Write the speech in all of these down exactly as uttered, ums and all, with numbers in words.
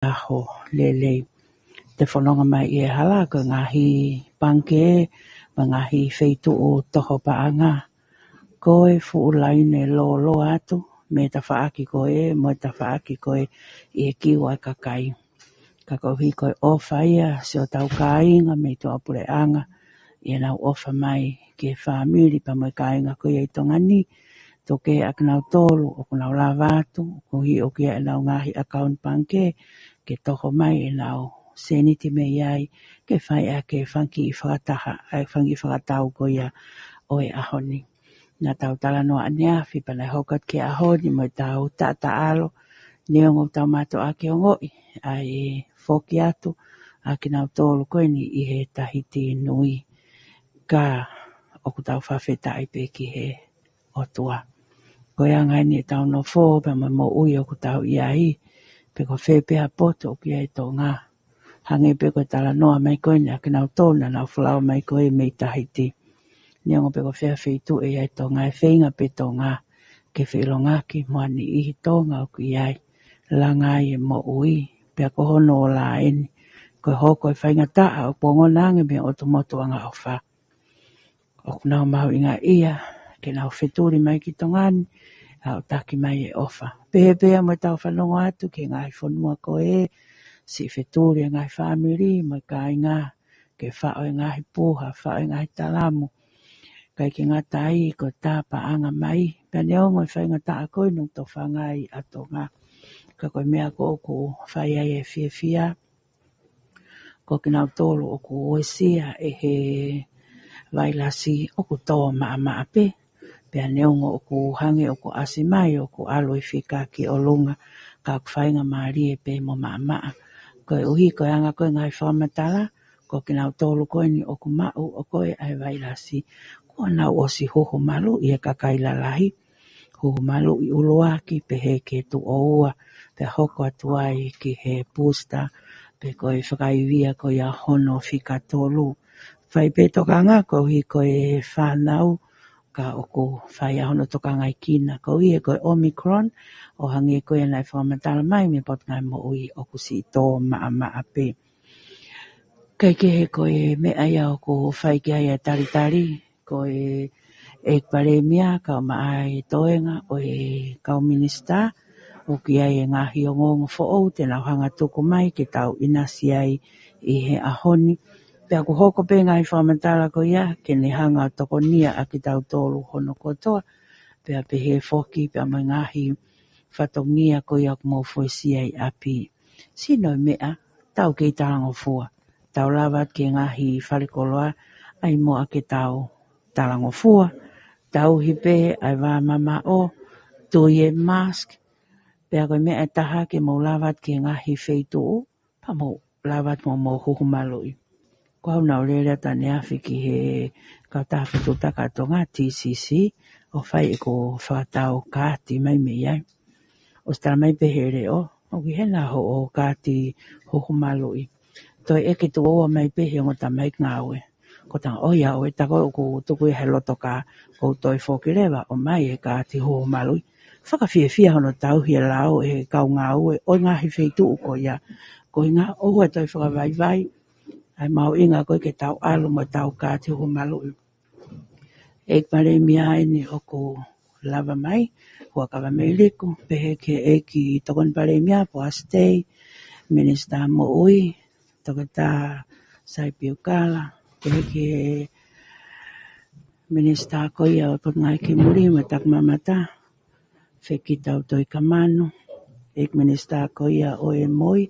ʻaho lelei. Te fononga mai ʻi he hala ko e ngaahi pangikē, mo e ngaahi feituʻu toho paʻanga. Ko e fuʻu laine lōloa atu, mei he tafaʻaki ko ē, mo e tafaʻaki ko ē ʻi he kiu ʻa e kakai. Ka koeʻuhi ko e ʻofa ia siʻotau kāinga mei tuʻapuleʻanga, ʻi heʻenau ʻofa mai ki he fāmili pea mo e kāinga ko ia ʻi Tonga ni, tuku kehe ʻa kinautolu ʻoku nau lava atu, koeʻuhi ʻoku ʻi ai ʻenau ngaahi ʻakauni pangikē, ke toho mai ʻenau sēniti mei ai, ke fai ʻaki e fanga kiʻi fakataha, ʻa e fanga kiʻi fakatau ko ia ʻo e ʻaho ni. Naʻa tau talanoa ʻaneafi pea naʻe hoko atu ki he ʻaho ni mo ʻetau taʻataʻalo, neongo ʻoku tau mātuʻaki ongoʻi ʻa e foki atu ʻa kinautolu ko eni ʻi he Tahiti Nui. Ka ʻoku tau fakafetaʻi pē ki he ʻOtua. Ko e anga eni ʻetau nofo pea mo e moʻui ʻoku tau ʻi ai, pe ko fē pē ha potu ʻoku ʻi ai Tonga. Hangē pē ko e talanoa mai ko eni ʻa kinautolu naʻa nau folau mai ko ē mei Tahiti. Neongo pe ko fē ha feituʻu ʻe ʻi ai Tonga, ʻe feinga pē Tonga ke feʻilongaki mo ha niʻihi Tonga ʻoku ʻi ai, langa ai e moʻui, pea ko hono ola eni, ko e hoko e faingataʻa ʻoku ongona ange mei he ʻOtu Motu Angaʻofa. ʻOku nau mahuʻingaʻia ke nau fetuli mai ki Tonga ni, ʻo taki mai e ʻofa. Pehē pē mo ʻetau fanongo atu ki he ngaahi fonua ko ē, siʻi fetuli e ngaahi fāmili mo e kāinga, ke faʻo e ngaahi puha, faʻo e ngaahi talamu. ʻIkai ke ngata ai, ko e tā paʻanga mai, pea neongo e faingataʻa ko ē ʻoku tofanga ai ʻa Tonga. Ka ko e meʻa ko ē ʻoku fai ai e fiefia, ko kinautolu ʻoku uesia ʻe he vailasi ʻoku tō maʻamaʻa pē. Pea neongo ʻoku hangē ʻoku ʻasi mai, ʻoku ʻalu e fika ki ʻolunga, ka ʻoku faingamālie pē mo maʻamaʻa. Koeʻuhi ko e anga ko ē ngaahi fakamatala, ko kinautolu ko eni ʻoku maʻu ʻo ko ē ʻa e vailasi, kuo nau ʻosi huhu maluʻi e kakai lalahi. Huhu maluʻi ʻuluaki, pehē ki he tuʻo ua, pea hoko atu ai ki he booster, pe ko e fakaivia ko ia hono fika tolu. Fai pē tokanga koeʻuhi ko e fānau, ka ʻoku fai ʻa hono tokangaʻi kina, koeʻuhi ko e Omicron, ʻo hangē ko ia naʻe fakamatala mai mei he Potungāue Moʻui, ʻoku siʻi tō maʻamaʻa pē. ʻIkai ke he ko e meʻa ia ʻoku fai ki ai e talitali, ko e ʻEiki Palēmia, kae ʻumaʻā e toenga ʻo e kau minisitā, ʻoku ʻi ai e ngaahi ongoongo foʻou te nau hanga tuku mai ke tau ʻinasi ai ʻi he ʻaho ni. Pea ʻoku hoko pē ngaahi fakamatala ko ia, ke ne hanga tokonia ʻa kitautolu hono kotoa, pea pehē foki, pea mo e ngaahi fatongia ko ia ʻoku mou fuesia ʻi ʻapi. Sino e meʻa, tau kei talangofua. Tau lava ki he ngaahi falekoloa, ʻai muʻa ke tau talangofua. Tauhi pē ʻa e vā mamaʻo, tui e mask, pea ko e meʻa ʻe taha ke mou lava ki he ngaahi feituʻu, pea mou lava mo mou huhu maluʻi. Ko au naʻa ku lele atu ʻaneafi ki he kautaha fetuʻutaki ʻa Tonga, T C C, ʻo fai ʻeku fakatau kaati mai mei ai. ʻOsi tala mai pē he leʻo, ʻoku ʻi hena hoʻo kaati huhu maluʻi. Toe ʻeke tuʻo ua mai pē he ongo tamaiki ngāue. Ko e tangata, ʻoiauē, tā ko ē ʻoku tuku ia he loto kā, ʻoku ou toe foki leva ʻo ʻomai e kaati huhu maluʻi. Fakafiefia hono tauhi e lao ʻe he kau ngāue ʻo e ngaahi feituʻu ko ia. Ko e ʻuhinga ʻoua toe fakavaivai, ʻa e mahuʻinga ko ē ke tau ʻalu mo ʻetau kaati huhu maluʻi. ʻEiki Palēmia eni ʻoku lava mai, Huʻakavameiliku, pehē ki he ʻEiki Tokoni Palēmia, Poasi Tei, Minisitā Moʻui, Toketā Sai Piukala, pehē ki he Minisitā ko ia ʻo e Potungāue Kimui mo e Takimamata, Fekitautoi Kamanu, ʻEiki Minisitā ko ia ʻo e MOI,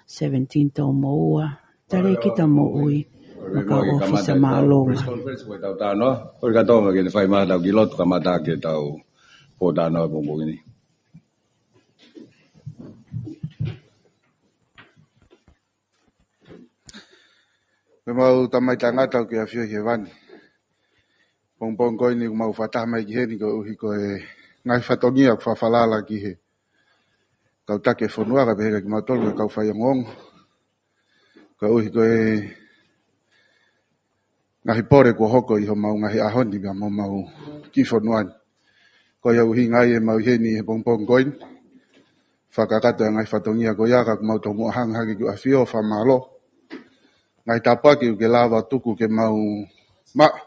Seventeen Toumoua, Talēkita Moʻui, mo e kau ʻōfisa māʻolunga. Press conference ko e tau talanoa, ko e ka Tonga ke ne fai mai ʻetau kiʻi lotu kamata ke tau pōtalanoa pongipongi ni. Ko ʻemau Tamai Tangata ʻoku ke ʻafio ʻi hēvani. Pongipongi ko eni ʻoku mau fakataha mai ki heni koeʻuhi ko e ngaahi fatongia ʻoku fakafalala ki he kau taki e fonua kae pehē kiate kimautolu ko e kau faiongoongo. Koeʻuhi ko e ngaahi pole kuo hoko ʻi homau ngaahi ʻaho ni pea mo homau kiʻi fonua ni. Ko ia ʻuhinga ai ʻemau ʻi heni he pongipongi ko eni. fakakakato e ngaahi fatongia ko ia, ka ʻoku mau tomuʻa hanga hake ki ʻAfio ʻo fakamālō. Ngaahi tāpuaki ʻoku ke lava tuku ke mau maʻu,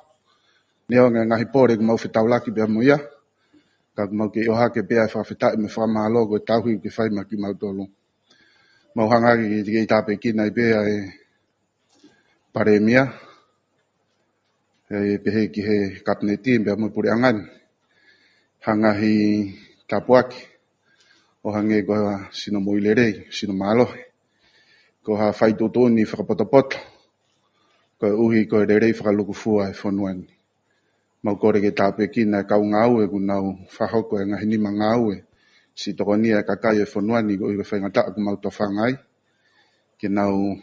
neongo e ngaahi pole ʻoku mau fetaulaki pea mo ia, ka ʻoku mau kei ʻohake pē ʻa e fakafetaʻi mo e fakamālō ko e tauhi ʻoku ke fai maʻa kimautolu. Mau hanga hake ke, ke tāpuekina ai pē ʻa e Palēmia, ʻe pehē ki he Kapineti pea mo e Puleʻanga ni, ha ngaahi tāpuaki ʻo hangē ko ha sino moʻui lelei, sino mālohi, ko ha faituʻutuʻuni fakapotopoto, koeʻuhi ko e lelei fakalūkufua e fonua ni. Mau kole ke tāpuekina e kau ngāue ʻoku nau fakahoko e ngaahi nima ngāue, siʻi tokonia e kakai e fonua ni koeʻuhi ko e faingataʻa ʻoku mau tofanga ai, ke nau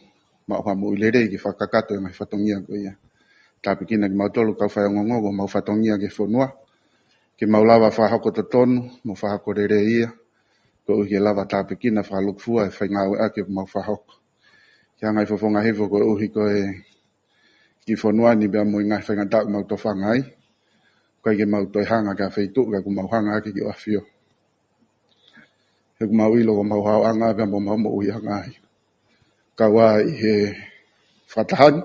maʻu ha moʻui lelei ke fakakakato e ngaahi fatongia ko ia. Tāpuekina kimautolu kau faiongoongo ko homau fatongia ki he fonua, ke mau lava fakahoko totonu mo fakahoko lelei ia, koeʻuhi ke lava tāpuekina fakalūkufua e faingāueʻaki ʻoku mau fakahoko. Ke hanga ʻo fofonga hifo koeʻuhi ko e kiʻi fonua ni pea mo e ngaahi faingataʻa ʻoku mau tofanga ai, ʻikai ke mau toe hanga ki ha feituʻu ka ʻoku mau hanga hake ki ʻAfio. He ʻoku mau ʻilo ko homau haoʻanga pea mo homau moʻuiʻanga ia. Kau ai ʻi he fakataha ni,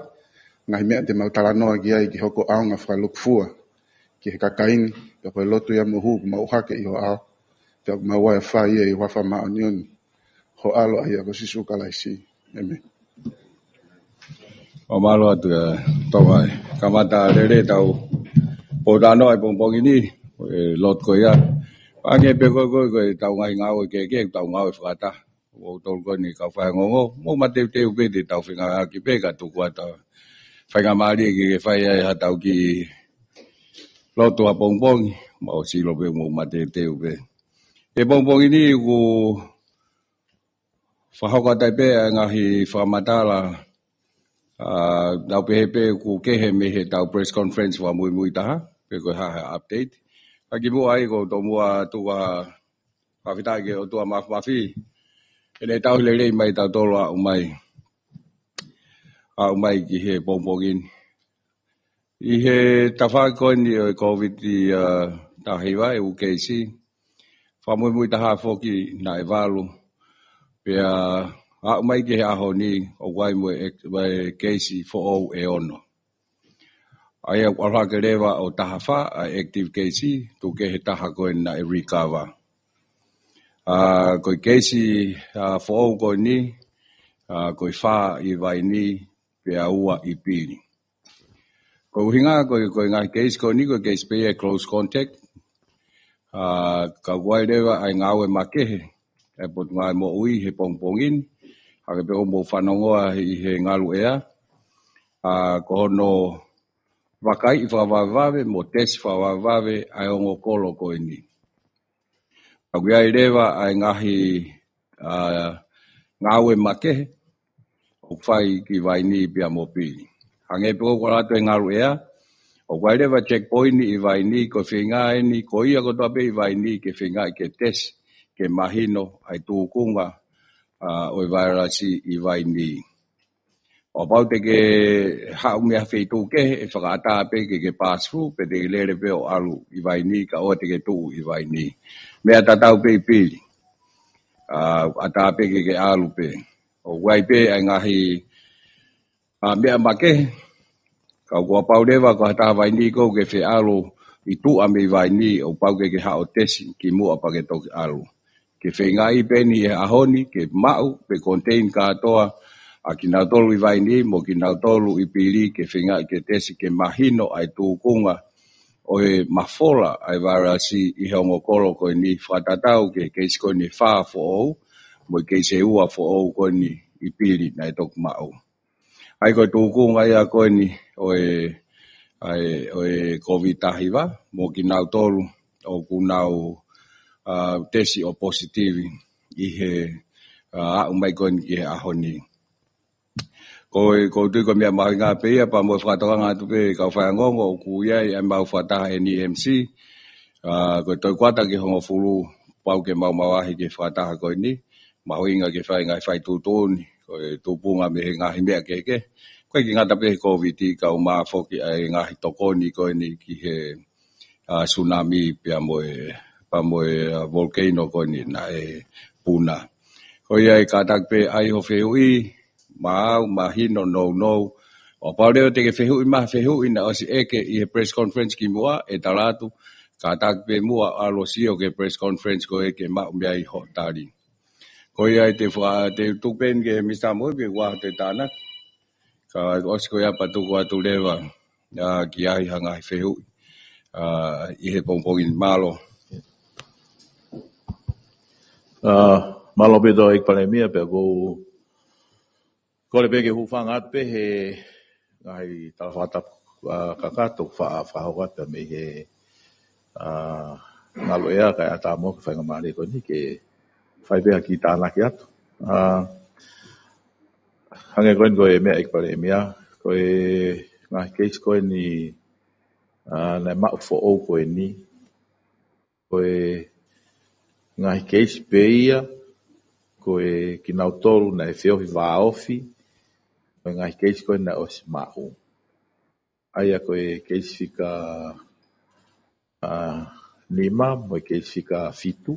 ngaahi meʻa te mau talanoa ki ai ke hoko ʻaonga fakalūkufua ki he kakai ni, pea ko e lotu ia mo e hū ʻoku mau ʻohake ʻi ho ʻao, pea ʻoku mau ʻai ʻo fai ia ʻi ho huafa māʻoniʻoni, ho ʻAlo ʻa ia ko Sīsū Kalaisi. ʻĒmeni. ʻO mālō atu ʻa Tonga ē. Kamata lelei ʻetau pōtalanoa ʻi he pongipongi ni, ʻe lotu ko ia. Hangē pē ko e, ko e, ko ʻetau ngaahi ngāue kehekehe, ʻetau ngāue fakataha. ʻOku tolu ko eni kau faiongoongo, mou mateuteu pē te tau fengāueʻaki pē ka tuku atu ha faingamālie ke, ke fai ai haʻatau kiʻi lotu ʻapongipongi, mau sio pē mou mateuteu pē. ʻI he pongipongi ni ʻoku fakahoko atu ai pē ʻa e ngaahi fakamatala, ʻa, tau pehē pē ʻoku kehe mei heʻetau press conference fakamuimui taha, pe ko e hā ha update. Ka kimuʻa ai ʻoku ou tomuʻa tuku ha fakafetaʻi ki he ʻOtua Māfimafi, heʻene tauhi lelei mai kitautolu aʻu mai, aʻu mai ki he pongipongi ni. ʻI he tafaʻaki ko eni ʻo e Kōviti, ʻa, taha hiva, e ʻū keisi fakamuimui taha foki naʻe valu. Pea aʻu mai ki he ʻaho ni ʻoku ʻi ai mo e, mo e keisi foʻou ʻe ono. ʻA ia ʻoku ʻalu hake leva ʻo taha fā ʻa e active keisi, tuku kehe taha ko eni naʻe recover. ʻA, ko e keisi, ʻa, foʻou ko eni, ʻa, ko e fā ʻi Vainī, pea ua ʻi Pili. Ko e ʻuhinga, ko e, ko e ngaahi keisi ko eni, ko e keisi pē ia ʻe close contact. ʻA, ka ʻoku ʻi ai leva ʻa e ngāue makehe ʻa e Potungāue Moʻui he pongipongi ni, hangē pē ʻoku mou fanongoa ʻi he ngaluʻea. ʻA, ko hono vakaiʻi fakavavevave mo tesi fakavavevave ʻa e ongo kolo ko eni. ʻOku ʻi ai leva ʻa e ngaahi, ʻa, ngāue makehe ʻoku fai ki Vainī pea mo Pili. Hangē pē ʻoku ʻalu atu he ngaluʻea, ʻoku ʻi ai leva checkpoint ʻi Vainī, ko e feinga eni, ko ia kotoa pē ʻi Vainī ke feingaʻi ke tesi, ke mahino ʻa e tūkunga, ʻa, ʻo e vailasi ʻi Vainī. ʻO kapau te ke haʻu mei ha feituʻu kehe, ʻe fakaʻatā pē ke ke pass through, pe te ke lele pē ʻo ʻalu ʻi Vainī, kae ʻoua te ke tuʻu ʻi Vainī. Meʻa tatau pē ʻi Pili. ʻA, ʻatā pē ke ke ʻalu pē. ʻOku ʻi ai pē ʻa e ngaahi, ʻa, meʻa makehe. Ka ʻoku kapau leva ko ha taha Vainī ʻoku ke fie ʻalu ʻi tuʻa mei Vainī, ʻoku pau ke ke haʻu ʻo tesi kimuʻa pea ke toki ʻalu. Ke feingaʻi pē eni he ʻaho ni, ke maʻu, pe contain kātoa ʻa kinautolu ʻi Vainī, mo kinautolu ʻi Pili, ke feingaʻi ke tesi ke mahino ʻa e tūkunga ʻo e mafola ʻa e vailasi ʻi he ongo kolo ko eni, fakatatau ki he keisi ko eni ʻe fā foʻou, mo e keisi ʻe ua foʻou ko eni ʻi Pili naʻe toki maʻu. ʻA ia ko e tūkunga ia ko eni ʻo e, ʻa e, ʻo e Kōviti taha hiva, mo kinautolu ʻoku nau, ʻa, tesi ʻo positivi ʻi he, ʻa, aʻu mai ko eni ki he ʻaho ni. Ko e, ʻoku ou tui ko e meʻa mahuʻinga pē ia, pea mo e fakatokanga atu pē kau faiongoongo, ʻoku ʻi ai ʻemau fakataha N E M C, ʻa, ko e toʻukuata ki he hongofulu, pau ke mau mavahe ki he fakataha ko eni, mahuʻinga ke fai ngaahi faituʻutuʻuni, ko e tupunga mei he ngaahi meʻa kehekehe. ʻIkai ke ngata pē he Kōviti, ka ʻoku maʻu foki ʻa e ngaahi tokoni ko eni ki he, ʻa, tsunami pea mo e, pea mo e, ʻa, volcano ko eni naʻe puna. Ko ia ʻe kātaki pē ʻai ho fehuʻi, maau, mahino, nounou. ʻO kapau leva te ke fehuʻi mai ha fehuʻi naʻe ʻosi ʻeke ʻi he press conference kimuʻa, ʻe tala atu, kātaki pē muʻa ʻalu ʻo sio ki he press conference ko ē ke maʻu mei ai hoʻo tali. Ko ia ʻe te fua, te tuku pē eni ki he Mister Moʻui, ke ʻoua te tānaki. Ka ʻosi ko ia pea tuku atu leva, ʻa, ki ai ha ngaahi fehuʻi, ʻa, ʻi he pongipongi ni. Mālō. ʻA, mālō ʻaupito ʻEiki Palēmia, pea ʻoku ou kole pē ke u hūfanga atu pē he ngaahi tala fakatapu, ʻa, kakato fa-, fakahoko atu mei he, ʻa, ngaluʻea kae ʻatā mo e faingamālie ko eni ke fai pē ha kiʻi tānaki atu. ʻA, hangē ko eni ko e meʻa ʻEiki Palēmia, ko e ngaahi keisi ko eni, ʻa, naʻe maʻu foʻou ko eni, ko e ngaahi keisi pē ia, ko e kinautolu naʻe feohi vāofi, ko e ngaahi keisi ko ē naʻe ʻosi maʻu. ʻA ia ko e keisi fika, ʻa, nima, mo e keisi fika fitu.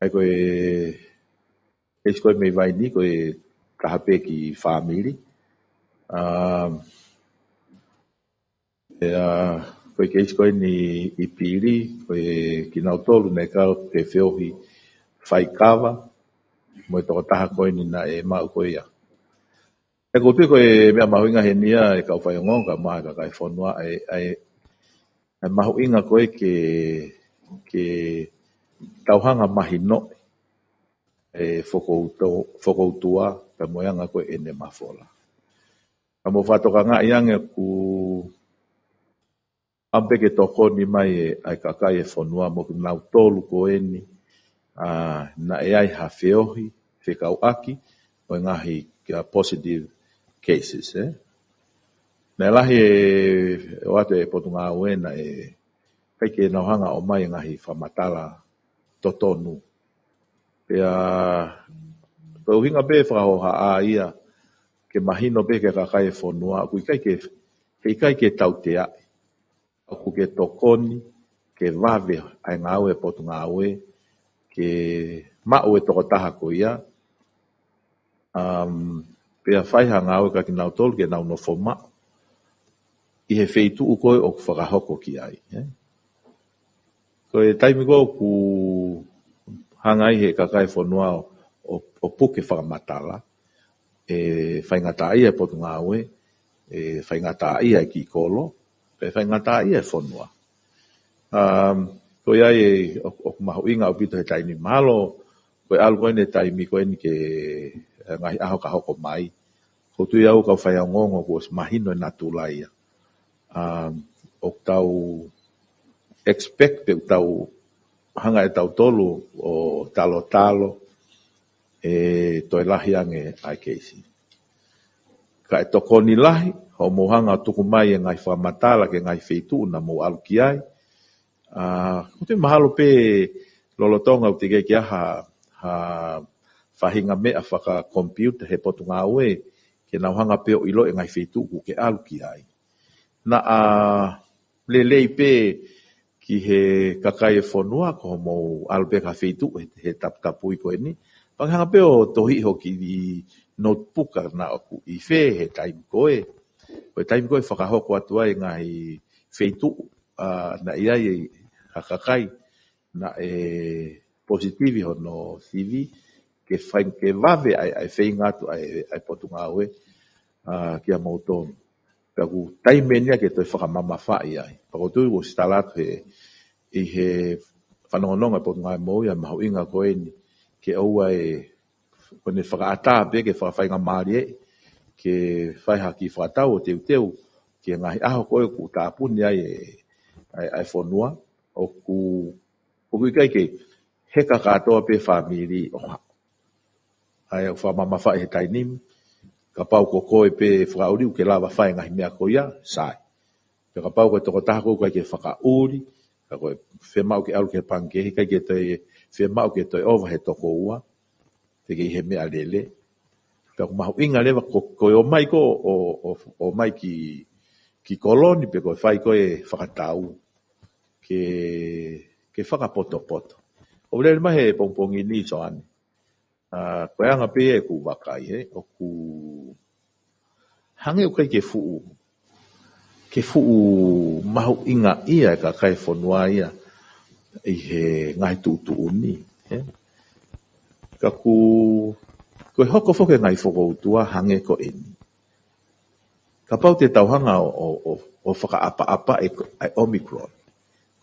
ʻA ia ko e keisi ko ē mei Vainī, ko e taha pē kiʻi fāmili. ʻA, ʻIa, ko e keisi ko eni ʻi Pili, ko e kinautolu naʻe kau ke feohi faikava, mo e tokotaha ko eni naʻe maʻu ko ia. ʻOku ou tui ko e meʻa mahuʻinga heni ia ʻe kau faiongoongo kae ʻumaʻā e kakai e fonua, ʻa e, ʻa e, ʻa e mahuʻinga ko ē ke, ke tau hanga mahinoʻi e fokoutua, fokoutua, pea mo e anga ko ē ʻene mafola. Ka mou fakatokangaʻi ange ʻoku ʻamu pē ke tokoni mai e, ʻa e kakai e fonua mo kinautolu ko eni, ʻa, naʻe ʻi ai ha feohi fekauʻaki mo e ngaahi, ʻa, positive cases, ē. Naʻe lahi e, ʻoatu e Potungāue naʻe ʻikai ke nau hanga ʻo ʻomai e ngaahi fakamatala totonu. Pea, ko e ʻuhinga pē fakahohaʻa ia, ke mahino pē ki he kakai e fonua, ʻoku ʻikai ke, he ʻikai ke tauteaʻi. ʻOku ke tokoni, ke vave ʻa e ngāue e Potungāue, ke maʻu e tokotaha ko ia, um, pea fai ha ngāue kia kinautolu ke nau nofo maʻu ʻi he feituʻu ko ē ʻoku fakahoko ki ai, ē? Ko e taimi ko ē ʻoku hanga ai he kakai e fonua ʻo, ʻo, ʻo puke fakamatala, ʻe faingataʻaʻia e Potungāue, ʻe faingataʻaʻia e kiʻi kolo, pea faingataʻaʻia e fonua. Um, ko ia ai ʻoku, ʻoku mahuʻinga ʻaupito he taimi ni. Mahalo ko e ʻalu ko eni e taimi ko eni ki he, ʻa, ngaahi ʻaho ka hoko mai, ʻoku ou tui au kau faiongoongo kuo ʻosi mahino e natula ia. Um, ʻoku tau expect pe ʻoku tau hanga ʻe tautolu ʻo talotalo ʻe toe lahi ange ʻa e keisi. Ka ʻe tokoni lahi hoʻomou hanga ʻo tuku mai e ngaahi fakamatala ki he ngaahi feituʻu naʻa mou ʻalu ki ai. ʻA, ʻoku ou tui mahalo pē lolotonga ʻoku teʻeki ai ke ʻi ai ha, ha faʻahinga meʻa fakakomipiuta he Potungāue, ke nau hanga pē ʻo ʻiloʻi e ngaahi feituʻu ʻoku ke ʻalu ki ai. Naʻa lelei pē ki he kakai e fonua, ko hoʻomou ʻalu pē ki ha feituʻu he, he taputapui ko eni, pea ke hanga pē ʻo tohiʻi ho kiʻi notebook ʻa naʻa ʻoku ʻi fē he taimi ko ē. Ko e taimi ko ē fakahoko atu ai e ngaahi feituʻu, ʻa, naʻe ʻi ai ha kakai naʻe positivi hono sivi, ke fai, ke vave ai ʻa e feinga atu ʻa e, ʻa e Potungāue, ʻa, kia moutolu. Pea ʻoku taimi eni ia ke toe fakamamafaʻi ai. Pea ʻoku ou tui kuo ʻosi tala atu he, ʻi he fanongonongo ʻa e Potungāue Moʻui ʻa e mahuʻinga ko eni, ke ʻoua ʻe, ko ʻene fakaʻatā pē ke fakafaingamālie, ke fai ha kiʻi fakatau ʻo teuteu ki he ngaahi ʻaho ko ē ʻoku tāpuni ai e, ʻa e, ʻa e fonua, ʻoku, ʻoku ʻikai ke heka kātoa pē fāmili ʻo haʻu. ʻA ia ʻoku fakamamafaʻi he taimi ni, kapau ko koe pē fakaʻuli ʻoku ke lava fai e ngaahi meʻa ko ia, sai. Pea kapau ko e tokotaha ko ē ʻoku ʻikai ke fakaʻuli, ka ko e fiemaʻu ke ʻalu ki he pangikē, he ʻikai ke toe fiemaʻu ke toe ʻova he toko ua, te ke ʻi he meʻalele. Pea ʻoku mahuʻinga leva ko, ko e ʻomai ko ē ʻo, ʻo, ʻomai ki, ki kolo ni pe ko e fai ko ē fakatau ke, ke fakapotopoto. ʻOku lele mai he pongipongi ni, Soane. Ā, ko e anga pē ʻeku vakai, he, ʻoku hangē ʻoku ʻikai ke fuʻu, ke fuʻu mahuʻingaʻia e kakai e fonua ia ʻi he ngaahi tuʻutuʻuni, he. Ka ʻoku, ko e hoko foki e ngaahi fokoutua hangē ko eni. Kapau te tau hanga ʻo, ʻo, ʻo, ʻo fakaʻapaʻapaʻi e Omicron.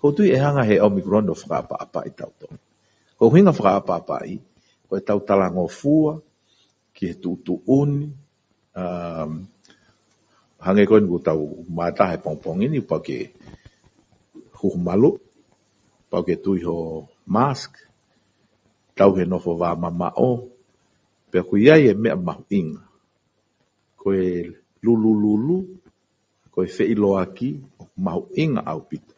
ʻOku ou tui ʻe hanga he Omicron ʻo fakaʻapaʻapaʻi tautolu. Ko e ʻuhinga fakaʻapaʻapaʻi, ko ʻetau talangofua ki he tuʻutuʻuni, um, hangē ko eni ʻoku tau mātā he pongipongi ni, pau ke huhu malu, pau ke tui ho mask, tauhi e nofo vā mamaʻo, pea ʻoku ʻi ai e meʻa mahuʻinga. Ko e lulululu, ko e feʻiloaki, ʻoku mahuʻinga ʻaupito.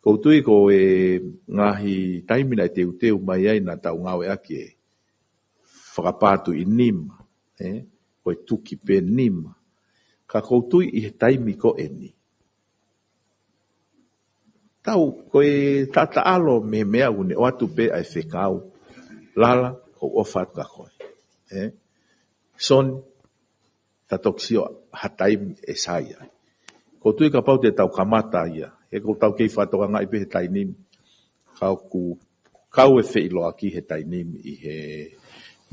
ʻOku ou tui ko e ngaahi taimi naʻe teuteu mai ai naʻa tau ngāueʻaki e fakapātuʻi nima, ē? Ko e tuki pē nima. Ka ʻoku ou tui ʻi he taimi ko eni, tau, ko e taʻataʻalo mei he meʻa ʻoku ne ʻoatu pē ʻa e fekau. Lala, ʻoku ou ʻofa atu kia koe. Ē? Soni, ta toki sio ha taimi ʻe sai ai. ʻOku ou tui kapau te tau kamata ia. He ʻoku tau kei fakatokangaʻi pē he taimi ni. Ka ʻoku kau e feʻiloaki he taimi ni ʻi he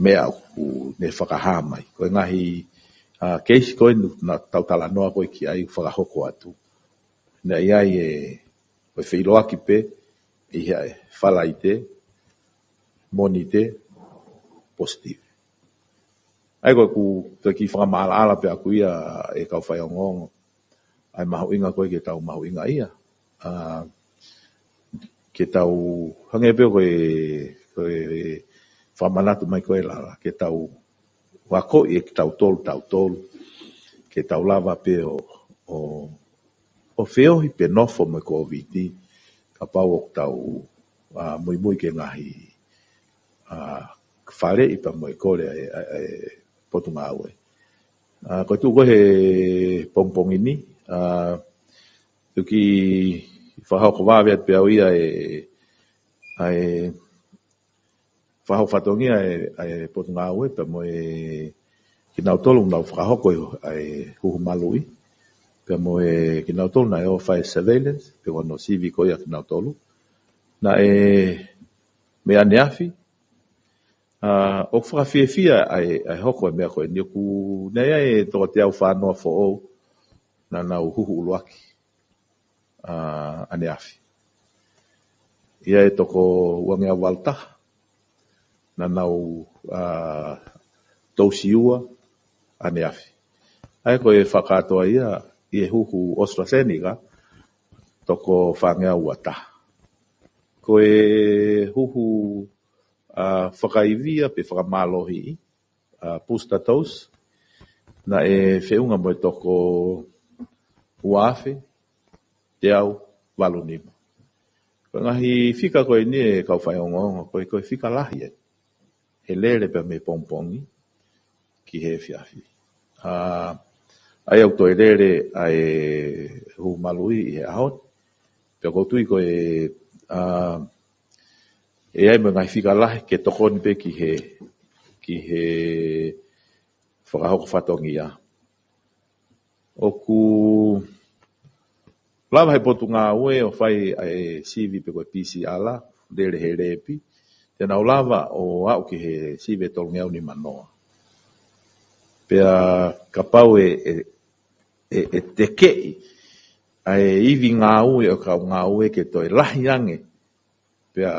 meʻa ʻoku ne fakahā mai. Ko e ngaahi, ā, keisi ko ē naʻa tau talanoa ko ē ki ai ʻoku fakahoko atu. Naʻe ʻi ai e, ko e feʻiloaki pē ʻi he Falaite, Mōnite, positive. ʻA ia ko ʻeku toe kiʻi fakamaʻalaʻala pē ʻaʻaku ia ʻe kau faiongoongo. ʻA e mahuʻinga ko ē ke tau mahuʻingaʻia. Ā, ke tau hangē pē ko e, ko e fakamanatu mai ko ē Lala, ke tau akoʻi ʻe kitautolu, tautolu, ke tau lava pē ʻo, ʻo, ʻo feohi pē nofo mo e Kōviti, kapau ʻoku tau, ā, muimui ki he ngaahi, ā, faleʻi pea mo e kole ʻa e, ʻa e, ʻa e Potungāue. Ā, ko e tuʻu ko ē he pongipongi ni, ā, tuki fakahoko vave atu pē au ia e, ʻa e fakahoko fatongia ʻa e, ʻa e Potungāue, pea mo e kinautolu naʻa nau fakahoko e, ʻa e huhu maluʻi, pea mo e kinautolu naʻe ō ʻo fai e surveillance, pe ko hono sivi ko ia kinautolu. Naʻe, mei ʻaneafi, ā, ʻoku fakafiefia ʻa e, ʻa e hoko e meʻa ko eni ʻoku, naʻe ʻi ai e toko teau fā noa foʻou, naʻa nau huhu ʻuluaki, ā, ʻaneafi. ʻI ai e toko uangeau valu taha, naʻa nau, ā, tousiua ʻaneafi. ʻA ia ko e fakakātoa ia ʻi he huhu AstraZeneca, toko fāngeau ua taha. Ko e huhu, ā, fakaivia pe fakamālohiʻi, ā, booster dose, naʻe feʻunga mo e toko ua afe, teau valu nima. Ko e ngaahi fika ko eni ʻe kau faiongoongo, ko e, ko e fika lahi ē. He lele pē mei pongipongi ki he efiafi. Ā, ʻa ia ʻoku toe lele ʻa e huhu maluʻi ʻi he ʻaho ni. Pea ʻoku ou tui ko e, ā, ʻe ʻi ai mo e ngaahi fika lahi ke tokoni pē ki he, ki he fakahoko fatongia. ʻOku lava he Potungāue ʻo fai ʻa e sivi pe ko e PCR, lele he lēpi, te nau lava ʻo aʻu ki he sivi ʻe tolungeau nima noa. Pea kapau ʻe, ʻe, ʻe, ʻe tekeʻi ʻa e ivi ngāue ʻo e kau ngāue ke toe lahi ange, pea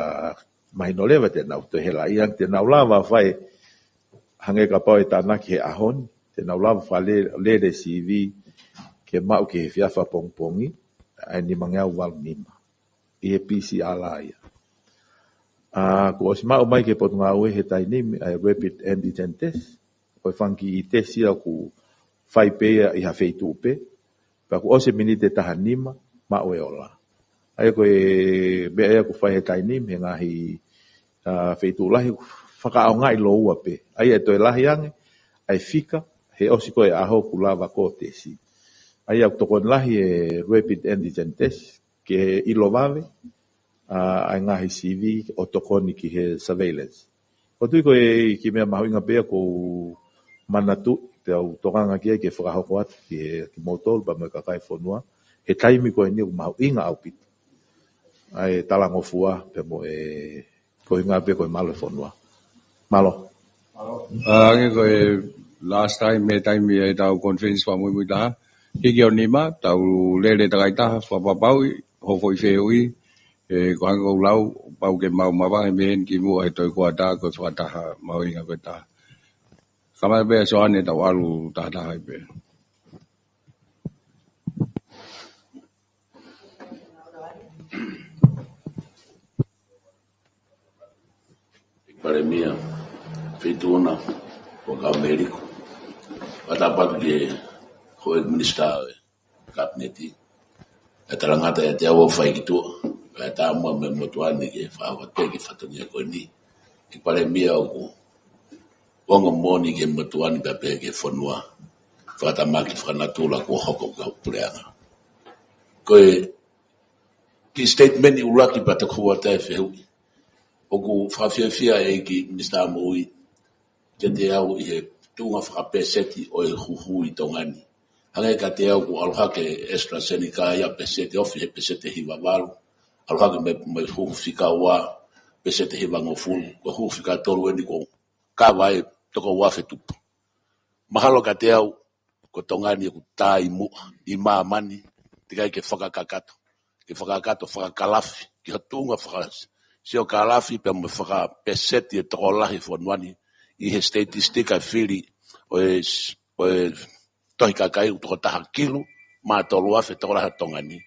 mahino leva te nau toe helaʻi ange, te nau lava fai hangē kapau ʻe tānaki he ʻaho ni, te nau lava fai lele, lele sivi ke maʻu ki he efiafi pongipongi, ʻa e nimangeau valu nima. ʻI he PCR ia. Ā, kuo ʻosi maʻu mai ki he Potungāue he taimi ni, ʻa e rapid antigen test, ko e fanga kiʻi tesi ia ʻoku fai pē ia ʻi ha feituʻu pē, pea kuo ʻosi e miniti ʻe taha nima, maʻu e ola. ʻA ia ko e meʻa ia ʻoku fai he taimi ni, he ngaahi, ā, feituʻu lahi, fakaʻaongaʻi lōua pē. ʻA ia ʻe toe lahi ange, ʻa e fika, he ʻosi ko ē ʻaho ʻoku lava ko ē tesi. ʻA ia ʻoku tokoni lahi e rapid antigen test, ke ʻilo vave, ʻa e ngaahi sivi ʻo tokoni ki he surveillance. Ko e tui ko e kiʻi meʻa mahuʻinga pē ia ʻoku ou manatu te u tokanga ki ai ke fakahoko atu ki he kimoutolu pea mo e kakai e fonua he taimi ko eni ʻoku mahuʻinga ʻaupito ʻa e talangofua pea mo e koeʻuhinga pē ko e malu e fonua. Mālō. ʻA, hangē ko e last time, mei he taimi ʻetau conference fakamuimui taha, hiki ʻo nima, tau lele takai taha, fakapapauʻi hoʻo foʻi fehuʻi, ē, ko e hangē ko ʻeku lau, pau ke mau mavahe mei heni ki muʻa he toe kuata ko e fakataha mahuʻinga ko e taha. Kamata pē ʻa Soane, tau ʻalu tahataha ai pē. Palēmia, Feituʻuna, Huʻakavameiliku. Fakatapu atu ki he houʻeiki minisitā ʻo e Kapineti. ʻE talangata ʻiate au ʻo fai ki tuʻa, pea tā muʻa mei he motuʻa ni ke fakahoko atu ki he fatongia ko eni. ʻEiki Palēmia, ʻoku ongo moʻoni ki he motuʻa ni pea pehē ki he fonua fakatamaki fakanatula kuo hoko ki he puleʻanga. Ko e kiʻi statement ʻuluaki pea toki hū atu e fehuʻi. ʻOku fakafiefia e ʻEiki Minisitā Moʻui kiate au ʻi he tuʻunga fakapēseti ʻo e huhu ʻi Tonga ni. Hangē kiate au kuo ʻalu hake AstraZeneca ia pēseti ofi he pēseti hiva valu. ʻAlu hake mei, mei he huhu fika ua pēseti hiva ngofulu. Ko e huhu fika tolu eni kuo kava e toko ua afe tupu. Mahalo kiate au, ko Tonga ni ʻoku taʻimuʻa ʻi māmani, teʻeki ai ke fakakakato, ke fakakakato, fakakalafi, ki ha tuʻunga fakasiokalafi pea mo e fakapēseti e tokolahi e fonua ni ʻi he statistika e fili ʻo e, ʻo e tohi kakai ʻoku toko taha kilu mā tolu afe tokolahi ʻa Tonga ni.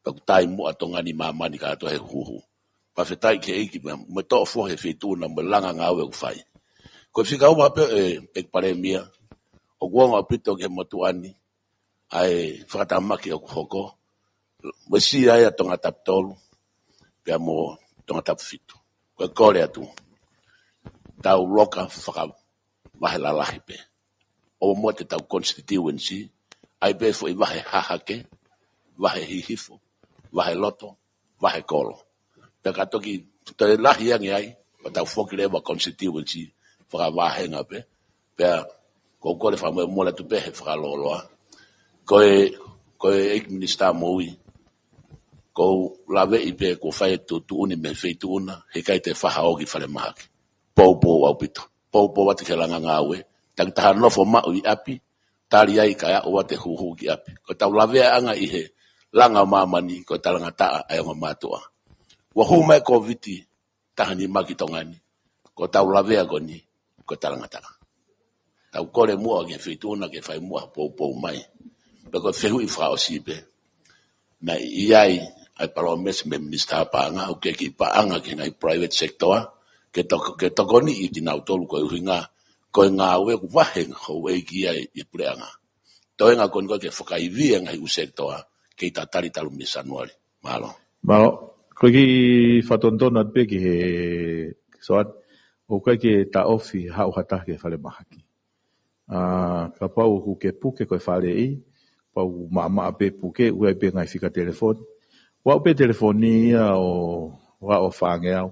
Pea ʻoku taʻimuʻa Tonga ni ʻi māmani kātoa he huhu. Fakafetaʻi ki he ʻEiki mo e toʻo foha he Feituʻuna mo e langa ngāue ʻoku fai. Ko e fika ua pē, ē, ʻEiki Palēmia, ʻoku ongo ʻaupito ki he motuʻa ni ʻa e fakatamaki ʻoku hoko, mo e siʻi ai ʻa Tongatapu tolu pea mo Tongatapu fitu. Ko e kole atu, tau loka fakavahe lalahi pē ʻo mo ʻetau constituency, ʻai pē foʻi vahe Hahake, vahe Hihifo, vahe Loto, vahe Kolo. Pea ka toki toe lahi ange ai, pea tau foki leva constituency fakavahenga pē. Pea ʻoku ou kole fakamolemole atu pē he fakalōloa. Ko e, ko e ʻEiki Minisitā Moʻui, ʻoku ou laveʻi pē kuo fai e tuʻutuʻuni mei he Feituʻuna, heʻikai te fahaoki falemahaki. Poupou ʻaupito. Poupou atu ki he langa ngāue. Takitaha nofo maʻu ʻi ʻapi, tali ai kae aʻu atu e huhu ki ʻapi. Ko ʻetau laveaʻanga ʻi he langa ʻo māmani, ko e talangataʻa ʻa e ongo mātuʻa. Kuo hū mai e Kōviti taha nima ki Tonga ni, ko ʻetau lavea ko eni, ko e talangataʻa. Tau kole muʻa ki he Feituʻuna ke fai muʻa ha poupou mai. Pea ko e fehuʻi fakaʻosi pē. Naʻe ʻi ai ʻa e palōmesi mei he Minisitā Paʻanga, ʻoku ke kiʻi paʻanga ki he ngaahi private sector, ke toko-, ke tokoniʻi kinautolu koeʻuhinga ko e ngāue ʻoku vahe houʻeiki ai ʻi he puleʻanga. Toenga ko eni ko e ke fakaivia e ngaahi ʻū sector, kei tatali talu mei Sānuali. Mālō. Mālō. Ko e kiʻi fakatonutonu atu pē ki he Soane, ʻoku ʻikai ke taʻofi haʻu ha taha ki he falemahaki. ʻA, kapau ʻoku ke puke ko e faleʻi, pau maʻamaʻa pē puke, ʻoku ʻi ai pē ngaahi fika telefoni. ʻOku aʻu pē telefoni ia ʻo, ʻo aʻu ʻo fāngeau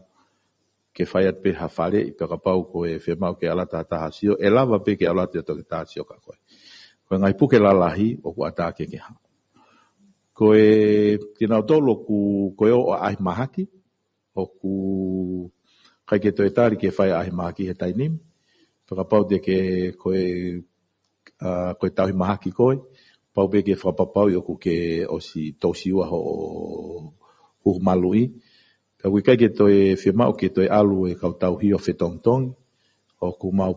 ke fai atu pē ha faleʻi, pea kapau ko e fiemaʻu ke ʻalu atu ha taha ʻo sio, ʻe lava pē ke ʻalu atu e toketā ʻo sio kia koe. Ko e ngaahi puke lalahi ʻoku ʻatā ke ke haʻu. Ko e kinautolu ʻoku, ko e ō ʻo ʻaʻahi mahaki, ʻoku ʻikai ke toe tali ke fai ʻaʻahi mahaki he taimi ni. Pea kapau te ke, ko e, ʻa, ko e tauhi mahaki koe, pau pē ke fakapapauʻi ʻoku ke ʻosi tousiua hoʻo huhu maluʻi. Pea ʻoku ʻikai ke toe fiemaʻu ke toe ʻalu e kau tauhi ʻo fetongitongi. ʻOku mau,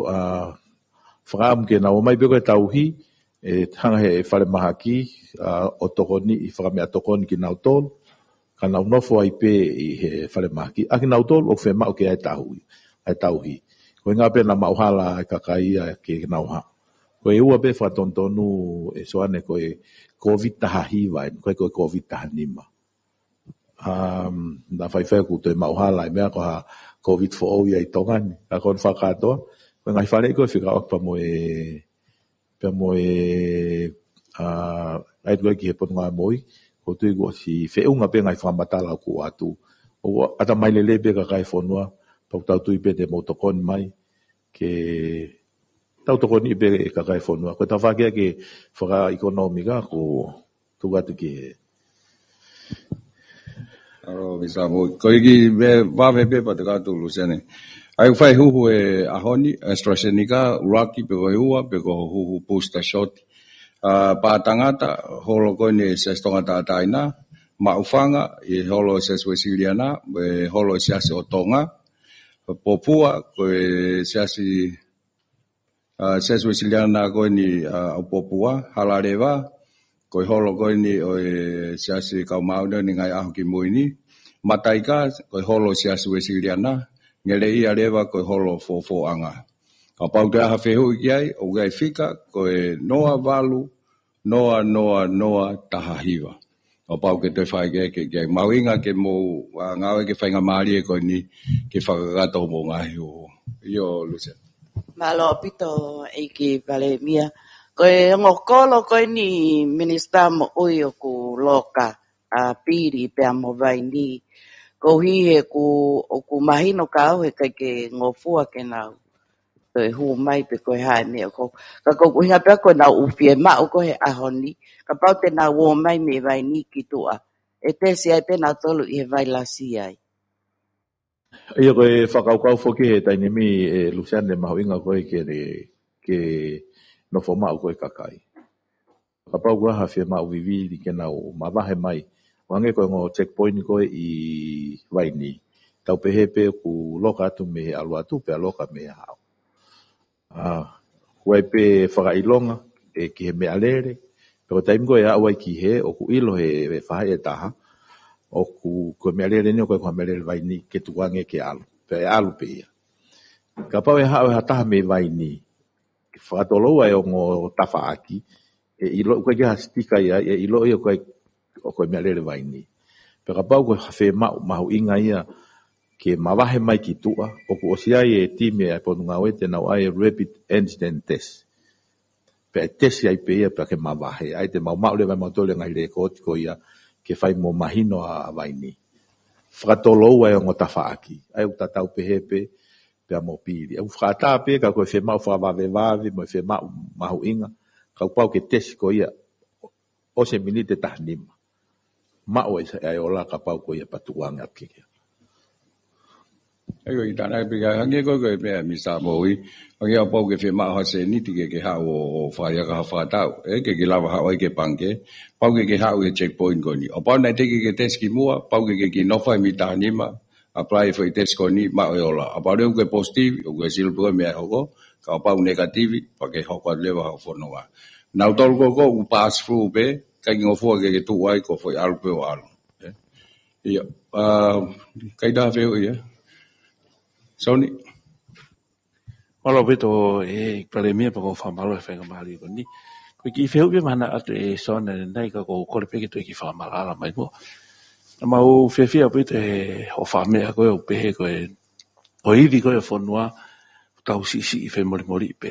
ʻa, fakaʻamu ke nau ō mai pē ko e tauhi, ʻe hanga he falemahaki, ʻa, ʻo tokoniʻi fakameʻatokoni kinautolu, ka nau nofo ai pē ʻi he falemahaki. ʻA kinautolu ʻoku fiemaʻu ke ʻi ai e tauhi, ʻa e tauhi. Koeʻuhinga pē naʻa maʻu hala e kakai ia ke nau haʻu. Ko e ua pē fakatonutonu ē Soane ko e Kōviti taha hiva, ʻikai ko e Kōviti taha nima. Um, naʻa faifai ʻoku toe maʻu hala e meʻa ko ha Kōviti foʻou ia ʻi Tonga ni. Ka ko hono fakakātoa, ko e ngaahi faleʻi ko e fika ʻoku pea mo e, pea mo e, ʻa, ʻai atu ki he Potungāue Moʻui, ʻOku ou tui kuo ʻosi feʻunga pē ngaahi fakamatala ʻoku ʻoatu. ʻOku ʻatamai lelei pē kakai e fonua, pea ʻoku tau tui pē te mou tokoni mai, ke tau tokoni pē kakai e fonua. Ko e tafaʻaki ke fakaʻekonōmika, ko e tuku atu ki he. Alo, Misa Mo. Ko e kiʻi vave pē pea te u kau atu Luseane. ʻA ia ʻoku fai huhu he ʻaho ni, AstraZeneca, ʻuluaki pe ko e ua, pe ko e huhu booster shot. ʻA, pea tangata, holo ko eni Siasi Tonga Taʻataʻeina, Maʻufanga, ʻi he holo Siasi Uesiliana, ʻi he holo Siasi ʻo Tonga, Popua, ko e Siasi, ʻa, Siasi Uesiliana ko eni, ʻa, ʻo Popua, Halaleva, ko e holo ko eni ʻo e Siasi Kau Māʻoniʻoni Ngaahi ʻAho Kimui Ni, Mataika, ko e holo Siasi Uesiliana, Ngeleʻia leva ko e holo Fofoʻanga. Kapau te ʻi ai ha fehuʻi ki ai, ʻoku ʻi ai e fika, ko e noa valu, noa, noa, noa, taha hiva. ʻO pau ke toe fai ke, ke, ke mahuʻinga ke mou, ʻa, ngāue ke faingamālie ko eni ke fakakakato mo ngaahi huhu. ʻIo, Luseane. Mālō ʻaupito ʻEiki Palēmia. Ko e ongo kolo ko eni Minisitā Moʻui ʻoku loka, ʻa, Pili pea mo Vaini. Koeʻuhi he ʻoku, ʻoku mahino kiate au he ʻikai ke ngofua ke nau toe hū mai pe ko e hā e meʻa ko. Ka ko e ʻuhinga pē ko ʻenau ʻū fiemaʻu ko ē he ʻaho ni. Kapau te nau ō mai mei Vaini ki tuʻa, ʻe tesi ai pē nautolu ʻi he vailasi ai. ʻIo, ko e fakakaukau foki he taimi ni, ʻe Luseane, mahuʻinga ko ē ke, ke nofo maʻu ko ē kakai. Kapau ko ha fiemaʻu vivili ke nau mavahe mai. ʻO hangē ko e ongo checkpoint ko ē ʻi Vaini. Tau pehē pē ʻoku loka atu mei he ʻalu atu, pea loka mei he haʻu. ʻA, ʻoku ʻi ai pē fakaʻilonga ʻe ki he meʻalele. Pea ko e taimi ko ē ʻe aʻu ai ki hē, ʻoku ʻilo he, he faʻahi ʻe taha. ʻOku, ko e meʻalele ni, ʻoku ʻikai ko ha meʻalele Vaini ke tuku ange ke ʻalu. Pea ʻe ʻalu pē ia. Kapau ʻe haʻu ha taha mei Vaini, ke fakatoloua e ongo tafaʻaki, ʻe ʻilo ʻoku ʻikai ke ha sitika ia, ʻe ʻilo ia ʻoku ʻikai, ʻoku ʻikai meʻalele Vaini. Pea kapau ko ha fiemaʻu mahuʻinga ia ke mavahe mai ki tuʻa, ʻoku ʻosi ʻi ai e timi ʻa e Potungāue te nau ʻai e rapid antigen test. Pea ʻe tesi ai pē ia pea ke mavahe, ʻa ia te mau maʻu leva ʻe mautolu e ngaahi lēkooti ko ia ke fai mo mahino ʻa Vaini. Fakatoloua e ongo tafaʻaki, ʻa ia ʻoku tatau pehē pē, pea mo Pili. ʻOku fakaʻatā pē ka ko e fiemaʻu fakavavevave, mo e fiemaʻu mahuʻinga, kapau ke tesi ko ia ʻosi e miniti ʻe taha nima. Maʻu ai ʻa e ola kapau ko ia pea tuku ange ʻapi ke. ʻIo, ʻi tāna e pika, hangē ko e, ko e meʻa Minisitā Moʻui, hangē ʻo pau ke fiemaʻu ha sēniti ke, ke haʻu ʻo, ʻo fai ha fakatau. ʻE, ke, ke lava haʻu ai ki he pangikē, pau ke, ke haʻu he checkpoint ko eni. ʻO pau naʻe teʻeki ke tesi ki muʻa, pau ke, ke, ke nofo he miniti taha nima, apply e foʻi tesi ko eni, maʻu e ola. ʻO pau leva ʻoku ke positive, ʻoku ke sio pē ko e meʻa ʻe hoko, ka ʻo pau negative, pea ke hoko atu leva hoʻo fononga. Nautolu ko ē ʻoku pass through pē, ʻikai ke ngofua ke, ke tuʻu ai ko e foʻi ʻalu pē ʻo ʻalu. ʻE? ʻIo, ʻa, ʻikai ha fehuʻi, ʻe? Soni? Mālō ʻaupito ʻEiki Palēmia pea ʻoku ou fakamālō he faingamālie ko eni. Ko e kiʻi fehuʻi pē mahalo atu ʻe Soni ʻanenai ka ʻoku ou kole pē ke toe kiʻi fakamaʻalaʻala mai muʻa. Naʻa mau fiefia ʻaupito he hoʻo fakameʻa ko ē ʻo pehē ko e, ko e ivi ko ē ʻo e fonua, tau siʻisiʻi femolemole pē.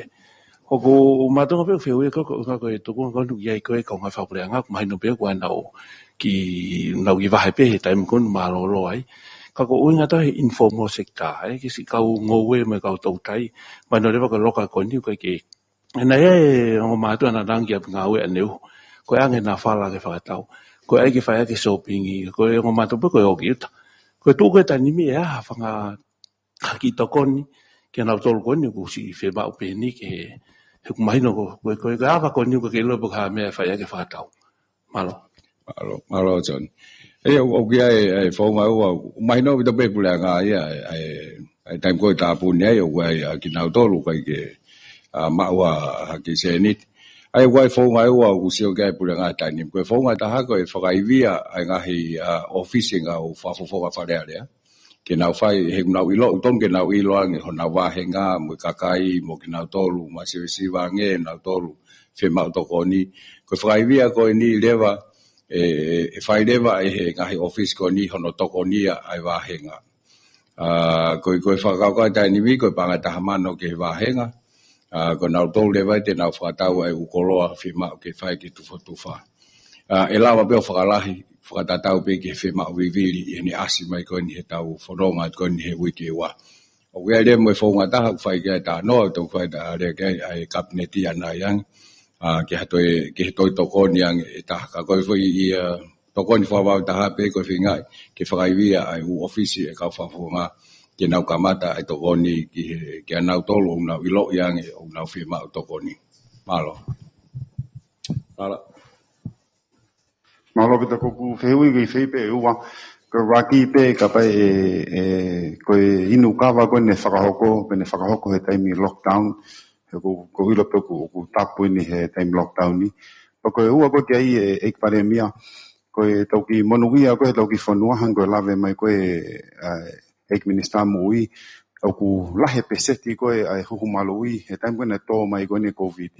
ʻOku mātuʻaki pē ʻoku fehuʻi ko, ko, ko, ko e tuʻunga ko eni ʻoku ʻi ai ko ē kau ngāue fakapuleʻanga, ʻoku mahino pē ʻoku ʻi ai ʻenau kiʻi, nau kiʻi vahe pē he taimi ko eni mālōlō ai. Ka ko e ʻuhinga ʻa e informal sector, ʻe, ki he siʻi kau ngoue mo e kau toutai, mahino leva ko e loka ko eni ʻoku ʻikai ke, ʻe, naʻe ʻi ai e ongo mātuʻa naʻa nau ʻange ki ʻapi ngāue ʻaneuhu. Ko e ʻange ʻena fala ke fakatau. Ko e ʻai ke fai ʻaki e shopping, ko e ongo mātuʻa pē ko e ō ki ʻuta. Ko e tuʻu ko ē he taimi ni ʻe ʻi ai ha fanga ha kiʻi tokoni, kia nautolu ko eni ʻoku siʻi fiemaʻu pē eni ke, he ʻoku mahino ko, ko, ko, ko e ava ko eni ʻoku ʻikai ke ʻilo pe ko e hā e meʻa ʻe fai ʻaki e fakatau. Mālō. Mālō, mālō, John. ʻE, ʻoku, ʻoku ʻi ai e, e founga ʻe ua, mahino ʻaupito pē puleʻanga ia, e, e, e taimi ko ē ʻe tāpuni ai, ʻoku ʻi ai, ʻa, kinautolu ʻoku ʻikai ke, ʻa, maʻu ha, ha kiʻi sēniti. ʻA ia ʻoku ʻi ai e founga ʻe ua, ʻoku sio ki ai e puleʻanga he taimi ni. Ko e founga ʻe taha ko e fakaivia ʻa e ngaahi, ʻa, ʻōfisi ʻa e ngaahi fakafofonga Fale Alea. Ke nau fai, he ʻoku nau ʻilo, ʻoku totonu ke nau ʻilo ange honau vāhenga, mo e kakai, mo kinautolu, masiva ange, nautolu, fiemaʻu tokoni. Ko e fakaivia ko eni leva, ʻe, ʻe fai leva ʻe he ngaahi ʻōfisi ko eni hono tokonia ʻa e vāhenga. ʻA, ko e, ko e fakakaukau ʻa e taimi ni, ko e paʻanga ʻe taha mano ki he vāhenga. ʻA, ko nautolu leva te nau fakatau ʻa e ʻū koloa fiemaʻu ke fai ki he tufotufa. ʻa, ʻe lava pē ʻo fakalahi, fakatatau pē ki he fiemaʻu vivili ʻi heʻene ʻasi mai ko eni heʻetau fononga ko eni he uike ua. ʻOku ʻi ai leva mo e founga ʻe taha ʻoku fai ki ai e talanoa, ʻoku tau fai ʻa e lea ki ai ʻa e Kapineti ʻanai ange, ʻa, ke ha toe, ke ha toe tokoni ange ʻe taha. Ka ko e foʻi ia tokoni fakavavevave ʻe taha pē ko e feingaʻi ke fakaivia ʻa e ʻū ʻōfisi ʻo e kau fakafofonga ke nau kamata ʻa e tokoni ki he, kia nautolu ʻoku nau ʻiloʻi ange ʻoku nau fiemaʻu tokoni. Mālō. Mālō. Mālō ʻaupito. Ko ʻeku fehuʻi ki he fehuʻi pē ʻe ua, ko e ʻuluaki pē kapau ʻe, ʻe, ko e inu kava ko ē naʻe fakahoko, pe naʻe fakahoko he taimi lockdown, he ʻoku, ʻoku ʻilo pē ʻoku, ʻoku tapu eni he taimi lockdown ni. Pea ko e ua ko ē ki ai ʻe, ʻEiki Palēmia, ko ʻetau kiʻi monūʻia ko ē ʻetau kiʻi fonua hangē ko e lave mai ko ē, ʻa, ʻEiki Minisitā Moʻui, ʻoku lahi e peseti ko ē ʻa e huhu maluʻi he taimi ko ē naʻe tō mai ko eni e Covid.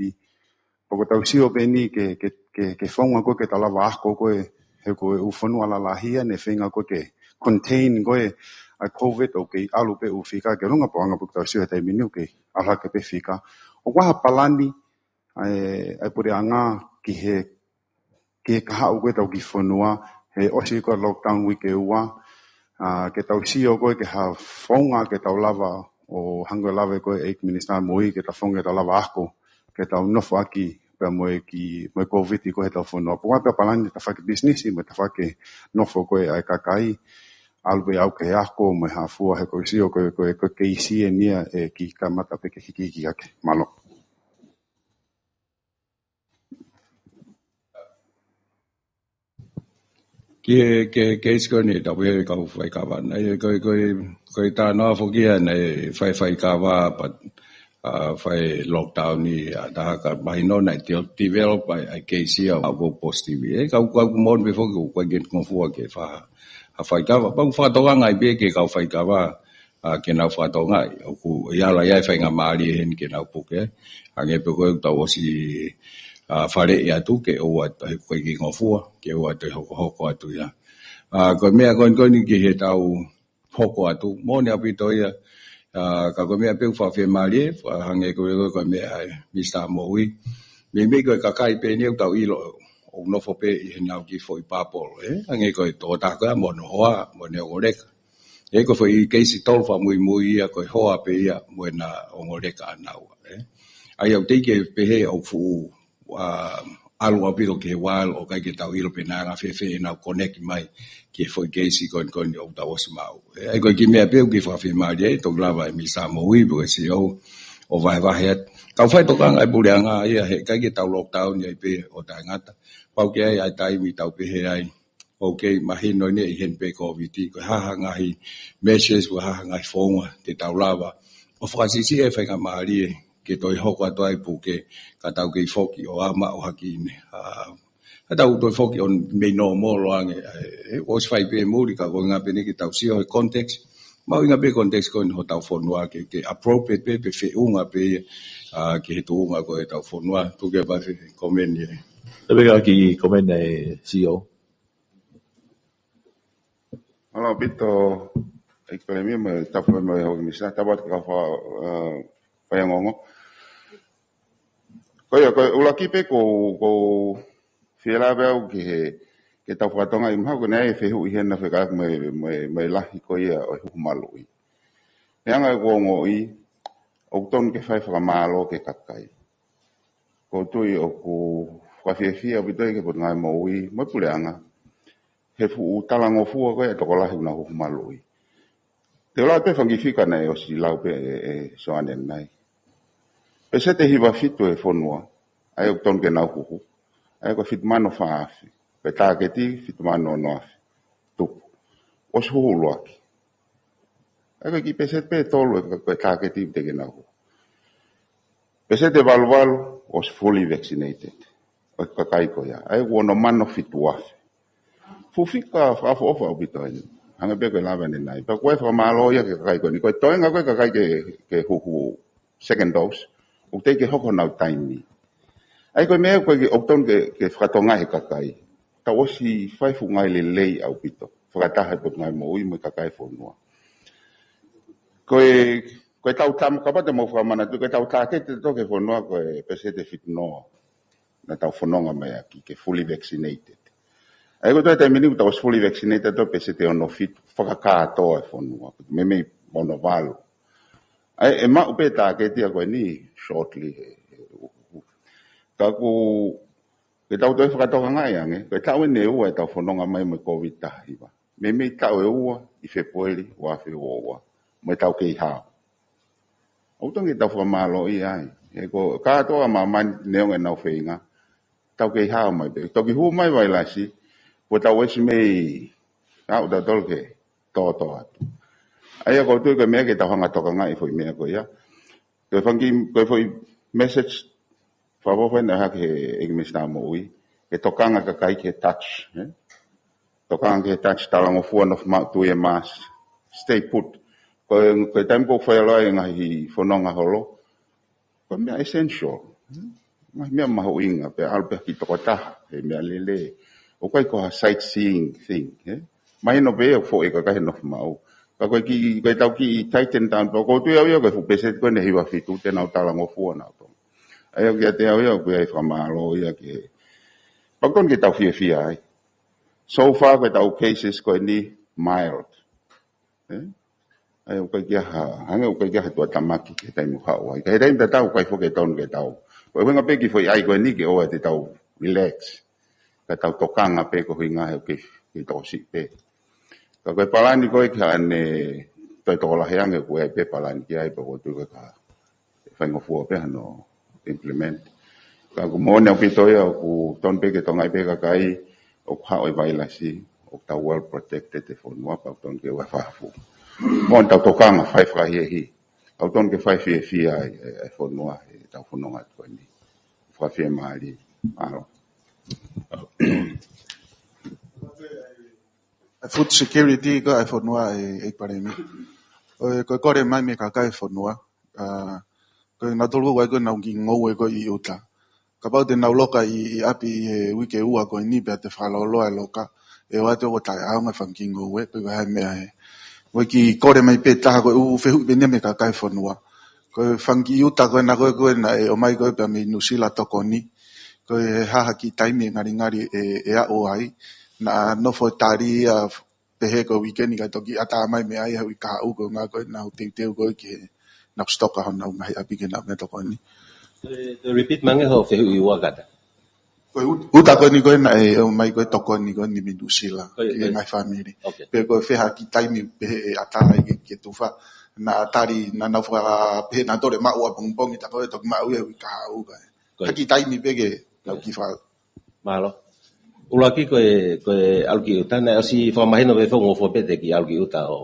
Pea ʻoku tau sio pē eni ki he, ki he, ki he, ki he founga ko ē ke tau lava ako ko ē, he ko e ʻū fonua lalahi ia naʻe feinga ko ē ke contain ko ē ʻa e Covid ʻoku kei ʻalu pē ʻū fika ki ʻolunga, pea ʻoku anga pē ʻoku tau sio he taimi ni ʻoku kei ʻalu hake pē fika. ʻOku ʻi ai ha palani ʻa e, ʻa e puleʻanga ki he, ki he kahaʻu ko ē ʻetau kiʻi fonua, he ʻosi ko ē lockdown uike ua, ʻa, ke tau sio ko ē ki ha founga ke tau lava ʻo hangē ko e lave ko ē ʻEiki Minisitā Moʻui ke tau founga ke tau lava ako, ke tau nofo ʻaki pea mo e kiʻi, mo e Covid ko ē heʻetau fonua. Pea ʻoku ʻi ai pē ha palani tafaʻaki pisinisi mo e tafaʻaki nofo ko ē ʻa e kakai, ʻalu pē au ki he ako mo e hā fua, he ʻoku ou sio ko e, ko e, ko e keisi eni ia ʻe kiʻi kamata pē ke hikihiki hake. Mālō. Ki he, ki he keisi ko eni, tau pehē kau faikava naʻe, ko e, ko e, ko e talanoa foki ia naʻe fai faikava pea, ʻa, fai lockdown ni ʻa e taha ka mahino naʻe de-, develop ʻa e, ʻa e keisi ia ʻoku positive. ʻE, kau, kau moʻoni pē foki ʻoku ʻikai ke ngofua ke fai ha faikava. Pea ʻoku fakatokanga ai pē ki he kau faikava, ʻa, ke nau fakatokangaʻi ʻoku ʻi ai ʻa e faingamālie heni ke nau puke. Hangē pē ko ʻetau ʻosi, ʻa, faleʻi atu ke ʻoua toe, ko e kiʻi ngofua, ke ʻoua toe hokohoko atu ia. ʻA, ko e meʻa ko eni ko eni ki heʻetau hoko atu, moʻoni ʻaupito ia, ʻa, ka ko e meʻa pē ʻoku fakafiemālie, ʻa, hangē ko e, ko e, ko e meʻa ʻa e Minisitā Moʻui. Meimei ko e kakai pē eni ʻoku tau ʻilo ʻoku nofo pē ʻi heʻenau kiʻi foʻi bubble, ē? Hangē ko e tokotaha ko ia mo hono hoa, mo ʻene ongo leka. ʻE, ko e foʻi keisi tolu fakamuimui ia, ko e hoa pē ia mo ʻena ongo leka ʻanaua, ē. ʻA ia ʻoku teʻeki ke pehē ʻoku fuʻu, ʻa, ʻalu ʻaupito ki he whale ʻo ʻikai ke tau ʻilo pe naʻe anga fēfē ʻenau connect mai ki he foʻi keisi ko eni ko eni ʻoku tau ʻosi maʻu. ʻE, ʻa ia ko e kiʻi meʻa pē ʻoku kiʻi fakafiemālie ai, toki lava ʻe he Minisitā Moʻui pe ko e C E O ʻo vahevahe atu. Kau faitokanga ʻa e puleʻanga ia he ʻikai ke tau lockdown ai pē ʻo taʻengata. Pau ke ʻi ai ʻa e taimi tau pehē ai, ʻoku kei mahino eni ʻi heni pē Covid, ko e hā ha ngaahi measures, ko e hā ha ngaahi founga te tau lava ʻo fakasiʻisiʻi e faingamālie ke toe hoko atu ai puke ka tau kei foki ʻo ʻā maʻu ha kiʻi meʻa. ʻA, ka tau toe foki ʻo mei normal ange, ʻe, ʻosi fai pē muli ka ko e ngaahi pehē ni ke tau sio he context, mahuʻinga pē context ko eni hotau fonua ke, ke appropriate pē, pe feʻunga pē, ʻa, ki he tuʻunga ko ē ʻetau fonua. Tuku ke fai comment ia. Te peka ki comment ʻa e C E O. Mālō ʻaupito, ʻEiki Palēmia, mo e tapu mo e houʻeiki Minisitā, tapu atu ki he kau fa-, ʻa, faiongoongo. Ko ia, ko e ʻuluaki pē ʻoku ou, ʻoku ou fie lave au ki he, ke tau fakatokangaʻi mahalo ko e ʻai e fehuʻi hena fekauʻaki mo e, mo e, mo e lahi ko ia ʻo e huhu maluʻi. He anga ʻeku ongoʻi, ʻoku tonu ke fai fakamālō ki he kakai. ʻOku ou tui ʻoku fakafiefia ʻaupito ia ki he Potungāue Moʻui mo e puleʻanga he fuʻu talangofua ko ē ʻa e tokolahi ʻoku nau huhu maluʻi. Te u lau pē fanga kiʻi fika naʻe ʻosi lau pē ʻe, ʻe Soane ʻanai. Peseti ʻe hiva fitu ʻo e fonua ʻa ia ʻoku tonu ke nau huhu, ʻa ia ko e fitu mano fā afe. Ko e tāketi fitu mano ono afe. Tupu. ʻOsi huhu ʻuluaki. ʻA ia ko e kiʻi peseti pē ʻe tolu ʻe, ko e tāketi te ke nau huhu. Peseti ʻe valu valu ʻosi fully vaccinated ʻo e kakai ko ia, ʻa ia ʻoku ono mano fitu afe. Fuʻu fika fakaʻofoʻofa ʻaupito eni. Hangē pē ko e lave ʻanenai. Pea ko e fakamālō ia ki he kakai ko eni. Ko e toenga ko ē kakai ke, ke huhu second dose, ʻoku teʻeki ke hoko honau taimi. ʻA ia ko e meʻa ko ē ʻoku tonu ke, ke fakatokangaʻi he kakai. Tau ʻosi fai fuʻu ngāue lelei ʻaupito fakataha e Potungāue Moʻui mo e kakai e fonua. Ko e, ko ʻetau tam-, kapau te mou fakamanatu, ko ʻetau tāketi ʻe toko ʻe he fonua ko e peseti ʻe fitu noa naʻa tau fononga mai ʻaki ke fully vaccinated. ʻA ia ko e taimi ni ʻoku tau ʻosi fully vaccinated ʻa e peseti ʻe ono fitu fakakātoa e fonua. Meimei ono valu. ʻA ia ʻe maʻu pē tāketi ia ko eni shortly he, he, ka ʻoku ke tau toe fakatokangaʻi ange, ko e taʻu eni ʻe ua ʻetau fononga mai mo e Covid taha hiva. Meimei taʻu ʻe ua ʻi Fēpueli ua afe ua ua, mo e tau kei hao. ʻOku totonu ke tau fakamālōʻia ai. He ko e kātoa ʻa māmani neongo ʻenau feinga, tau kei hao mai pē. Toki hū mai vailasi, kuo tau ʻosi mei, ʻa, ʻoku tau tolu ke tōtō atu. ʻA ia ʻoku ou tui ko e meʻa ke tau hanga tokangaʻi foʻi meʻa ko ia. Ko e fanga kiʻi, ko e foʻi message fakafoʻou naʻe hake he ʻEiki Minisitā Moʻui, ke tokanga kakai ki he touch, ē? Tokanga ki he touch, talangofua, nofo maʻu, tui e mask, stay put. Ko e, ko e taimi ʻoku fai ai e ngaahi fononga holo, ko e meʻa essential. Ngaahi meʻa mahuʻinga, pea ʻalu pē ha kiʻi tokotaha, he meʻa lelei. ʻOku ʻikai ko ha sightseeing thing, ē? Mahino pē ʻoku foʻi kakai he nofo maʻu. Ka ko e kiʻi, ko e tau kiʻi tighten down, pea ʻoku ou tui au ia ko e fuʻu peseti ko eni ʻe hiva fitu te nau talangofua nautolu. ʻA ia ʻoku ʻiate au ia ʻoku ʻi ai e fakamālō ia ke, pea ʻoku totonu ke tau fiefia ai. So far ko e tau cases ko eni mild. Ē? ʻA ia ʻoku ʻikai ke ʻi ai ha, hangē ʻoku ʻikai ke ʻi ai ha tuʻutāmaki ki he taimi ʻoku haʻu ai. Ka he taimi tatau ʻoku ʻikai foki ke totonu ke tau. Ko e ʻuhinga pē kiʻi foʻi ʻai ko eni ke ʻoua te tau relax. Ka tau tokanga pē koeʻuhinga he ʻoku kei, kei tokosiʻi pē. Ka ko e palani ko ē ki haʻane toe tokolahi ange ʻoku ʻi ai pē palani ki ai pea ʻoku ou tui ko e ka faingofua pē hano implement. Ka ʻoku moʻoni ʻaupito ia ʻoku totonu pē ke tokangaʻi pē kakai ʻoku haʻu e vailasi, ʻoku tau well protected e fonua pea ʻoku totonu ke ʻoua ʻe fakafuʻu. Moʻoni tau tokanga fai fakahiehi. ʻOku totonu ke fai fiefia ai e, e fonua he tau fononga atu ko eni. Fakafiemālie. Mālō. ʻA e food security ko ē ʻa e fonua ʻe, ʻe Palēmia. Ko e, ko e kole mai mei he kakai e fonua. ʻA, ko e nautolu ʻoku ʻi ai ko ē ʻenau kiʻi ngoue ko ē ʻi ʻuta. Kapau te nau loka ʻi, ʻi ʻapi ʻi he uike ua ko eni pea te fakalōloa e loka. ʻE ʻoua te ʻoua taʻeʻaonga e fanga kiʻi ngoue, pe ko e hā e meʻa ē. Ko e kiʻi kole mai pē taha ko e ʻū fehuʻi pē eni ia mei he kakai e fonua. Ko e fanga kiʻi ʻuta ko ena ko ē ko ē naʻe ʻomai ko ē pea mei Nuʻusila tokoni. Ko e hā ha kiʻi taimi ʻe ngalingali ʻe, ʻe aʻu ai. Naʻa nofo e tali ia pehē ko e weekend ka toki ʻatā mai mei ai he uike kahaʻu ko e ʻuhinga ko ʻenau teuteu ko ē ke nau stock honau ngaahi ʻapi ke nau meʻatokoni. Ē, ē, repeat mai ange hoʻo fehuʻi ua kata. Ko e ʻu-, ʻuta ko eni ko ē naʻe ʻomai ko ē tokoni ko eni mei Nuʻusila, ko e, ki he ko e ngaahi fāmili. Ok. Pe ko e fē ha kiʻi taimi pehē ʻe ʻatā ai ke, ke tufa, naʻa tali, naʻa nau fakapehē nautolu ʻe maʻu ʻapongipongi, tā ko ē toki maʻu ia he uike kahaʻu ka ē. Ko e. Ha kiʻi taimi pē ke nau kiʻi fa- Mālō. ʻUluaki ko e, ko e ʻalu ki ʻuta, naʻe ʻosi fakamahino pē foʻi ngofua pē te ke ʻalu ki ʻuta ʻo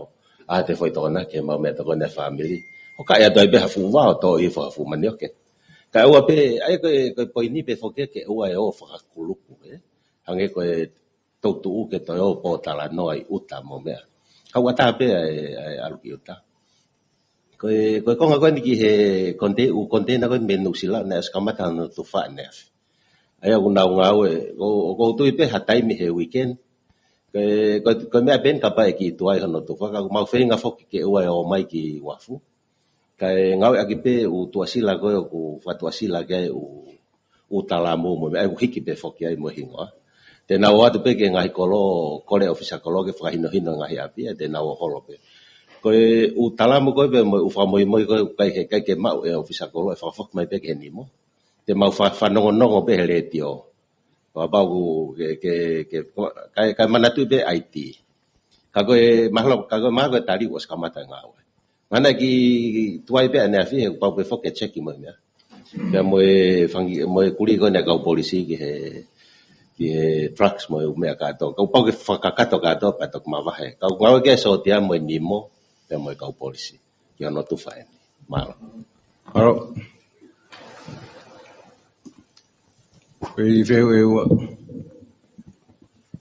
ʻai haʻate foʻi tokonaki ki he maʻu meʻatokoni ʻa e fāmili. ʻO ka ʻi ai atu ai pē ha fuʻu vao ʻo tō ʻi he fakafuʻu manioke. Kae ʻoua pē, ʻa ia ko e, ko e poini pē foki ke ʻoua ʻe ō fakakulupu, ē. Hangē ko e toutuʻu ke toe ō pōtalanoa ʻi ʻuta mo e meʻa. Ka ʻoku ʻatā pē ʻa e, ʻa e ʻalu ki ʻuta. Ko e, ko e konga ko eni ki he konte-, ʻū container ko eni mei Nuʻusila, naʻe ʻosi kamata hono tufa ʻaneafi. ʻA ia ʻoku nau ngāue, ʻo, ʻoku ou tui pē ha taimi he weekend. Ko e, ko e, ko e meʻa pē eni kapau ʻe kiʻi tuai hono tufa, ka ʻoku mau feinga foki ke ʻoua ʻe ō mai ki uafu. Kae ngāueʻaki pē ʻū tuʻasila ko ē ʻoku fakatuʻasila ki ai ʻū, ʻū talamu mo e meʻa ʻoku hiki pē foki ai mo e hingoa. Te nau ō atu pē ki he ngaahi kolo, kole ʻōfisa kolo ke fakahinohino e ngaahi ʻapi, ʻa ia te nau ō holo pē. Ko e ʻū talamu ko ē pea mo e ʻū fakamoimoi ko ē ʻoku ʻikai ke, ʻikai ke maʻu ʻe he ʻōfisa kolo ʻe fakafoki mai pē ki he nimo. Te mau fa-, fanongonongo pē he letiō. Kapau ʻoku ke, ke, ke, kae, kae manatuʻi pē ʻa e I D. Ka ko e mahalo, ka ko e mahalo ko e tali ʻoku ʻosi kamata e ngāue. Mahalo naʻe kiʻi tuai pē ʻaneafi he kuo pau pē foki e check mo e meʻa. Pea mo e fanga, mo e kulī ko eni ʻa e kau polisi ki he, ki he drugs mo e ʻū meʻa kātoa. Kuo pau ke fakakakato kātoa pea toki mavahe. Ka ʻoku ngāue ki ai e sōtia mo e nimo, pea mo e kau polisi. Ki hono tufa eni. Mālō. Mālō. Pei feu e ua.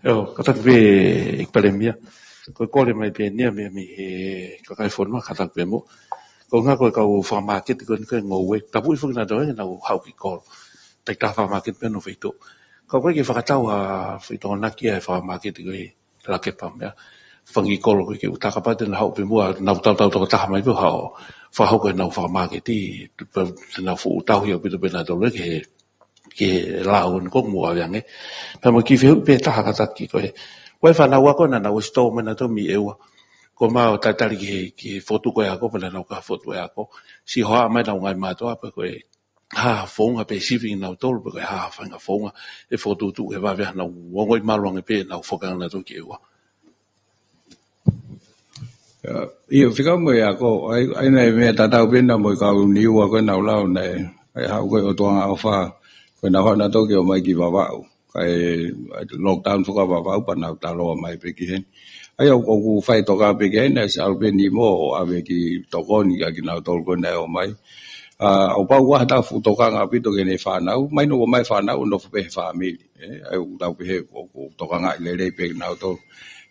ʻIo, kātaki pē ʻEiki Palēmia. Ko e kole mai pē eni ia mei, mei he kakai e fonua, kātaki pē mo. Ko e ʻuhinga ko e kau fakamāketi ko eni ko e ngoue. Tapuʻi foki nautolu ʻenau haʻu ki kolo. Takitaha fakamāketi pē hono feituʻu. Ka ko e kiʻi fakatau ha foʻi tokonaki ʻa e fakamāketi ko ē. Lakepa meʻa. Fanga kiʻi kolo ko ē ki ʻuta, kapau te nau haʻu pē muʻa, nau tautau tokotaha mai pē ʻo haʻu ʻo fakahoko ʻenau fakamāketi, pea te nau fuʻu tauhi ʻaupito pē nautolu ki he, ke lau ni ko ʻeku ʻave ange. Pea mo e kiʻi fehuʻi pē ʻe taha kātaki ko ē. Ko e fānau ako naʻa nau ʻosi tō mai nautolu mei ʻEua. Ko ʻemau talitali ki he, ki he fokotuʻu ko ē ako pea naʻa nau ka fokotuʻu e ako. Siʻi hohaʻa mai ʻenau ngaahi mātuʻa pe ko e hā ha founga pe sivi kinautolu pe ko e hā ha faʻahinga founga ʻe fokotuʻutuʻu he vave ʻa ʻenau ongoʻi malu ange pē ʻenau foki ange nautolu ki ʻEua. ʻIo, fika mo e ako, ʻa ia, ʻa ia naʻe meʻa tatau pē ena mo e kau Niua ko ē naʻa nau lau naʻe, ʻa ia haʻu ko ē ʻo Tonga ʻo fā, ko ʻenau haʻu nautolu ke ō mai ki Vavaʻu. Kae, ʻa e lockdown fakavavau pea nau taloa mai pē ki heni. ʻA ia ʻoku, ʻoku fai toka pē ki heni, ʻa e ʻalu pē ni mo ʻo ʻave kiʻi tokoni kia kinautolu ko ē naʻe ō mai. ʻA, ʻoku pau ʻoku ʻi ai ha taha fuʻu tokanga ʻaupito ki heʻene fānau, mahino ʻoku ʻomai fānau ʻo nofo pē he fāmili. ʻE, ʻa ia ʻoku tau pehē ʻoku, ʻoku tokangaʻi lelei pē kinautolu.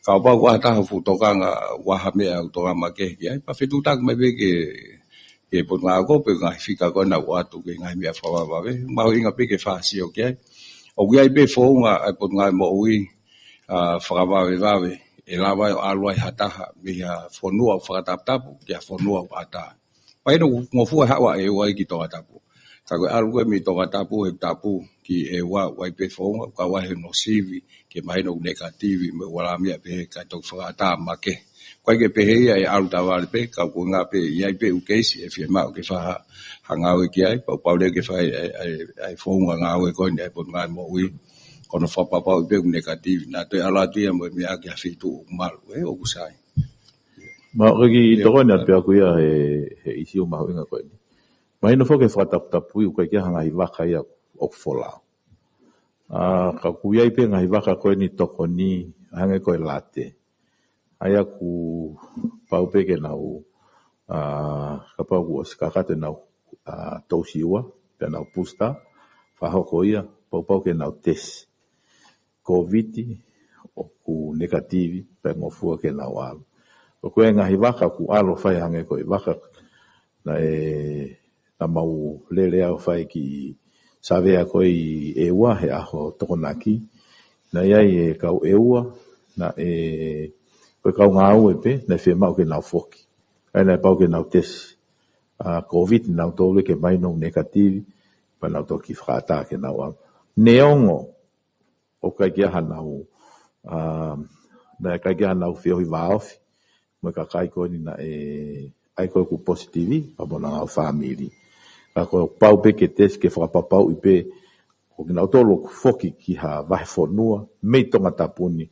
Ka ʻoku pau ʻoku ʻi ai ha taha fuʻu tokanga, ʻoku ʻi ai ha meʻa ʻoku tokanga makehe ki ai, pea fetuʻutaki mai pē ki he, ki he Potungāue Ako pe ngaahi fika ko ē naʻa nau ʻoatu ki he ngaahi meʻa fakavavevave. Mahuʻinga pē ke fāsio ki ai. ʻOku ʻi ai pē founga ʻa e Potungāue Moʻui, ʻa, fakavavevave ʻe lava ai ʻo ʻalu ai ha taha mei ha fonua ʻoku fakataputapu ki ha fonua ʻoku ʻatā. Mahino ʻoku ngofua e haʻu ʻa ʻEua ia ki Tongatapu. Ka ko e ʻalu ko ē mei Tongatapu he tapu ki ʻEua, ʻoku ʻi ai pē founga, ka ʻoku ʻi ai hono sivi ke mahino ʻoku nekativi mo e ʻuluaki meʻa pehē kae toki fakaʻatā makehe. ʻOku ʻikai ke pehē ia ʻe ʻalu tavale pē, ka ʻoku ngā pē, ʻi ai pē ʻū keisi ʻe fiemaʻu ke fai ha ngāue ki ai, pea ʻoku pau leva ke fai ʻa e, ʻa e, ʻa e founga ngāue ko eni ʻa e Potungāue Moʻui, ko hono fakapapauʻi pē ʻoku nekativi, naʻa toe ʻalu atu ia mo e meʻa ki ha feituʻu ʻoku malu, ʻe, ʻoku sai. Ma, ko e kiʻi tokoni atu pē ʻaku ia he, he ʻīsiu mahuʻinga ko eni. Mahino foki he fakataputapui ʻoku ʻikai ke ʻi ai ha ngaahi vaka ia ʻoku folau. ʻA, ka ʻoku ʻi ai pē ngaahi vaka ko eni tokoni, hangē ko e late. ʻA ia ʻoku pau pē ke nau, ʻa, kapau kuo ʻosi kakato ʻenau, ʻa, tousiua, pe ʻenau booster, fakahoko ia, pau pau ke nau tesi. Kōviti ʻoku nekativi pea ngofua ke nau ʻalu. ʻOku ʻi ai e ngaahi vaka ʻoku ʻalu ʻo fai hangē ko e vaka naʻe, naʻa mau lele ʻo fai e kiʻi savea ko ē ʻi ʻEua he ʻaho Tokonaki. Naʻe ʻi ai e kau ʻEua, naʻe, ko e kau ngāue pē, naʻe fiemaʻu ke nau foki. ʻA ia naʻe pau ke nau tesi, ʻa, kōviti nautolu ke mahino ʻoku nekativi, pea nau toki fakaʻatā ke nau ʻalu. Neongo ʻoku ʻikai ke ʻi ai hanau, ʻa, naʻe ʻikai ke ʻi ai hanau feohi vāofi mo e kakai ko eni naʻe ʻai ko ē ʻoku positivi, pea mo honau fāmili. Ka ʻoku pau pē ke tesi ke fakapapauʻi pē ko kinautolu ʻoku foki ki ha vahefonua mei Tongatapu ni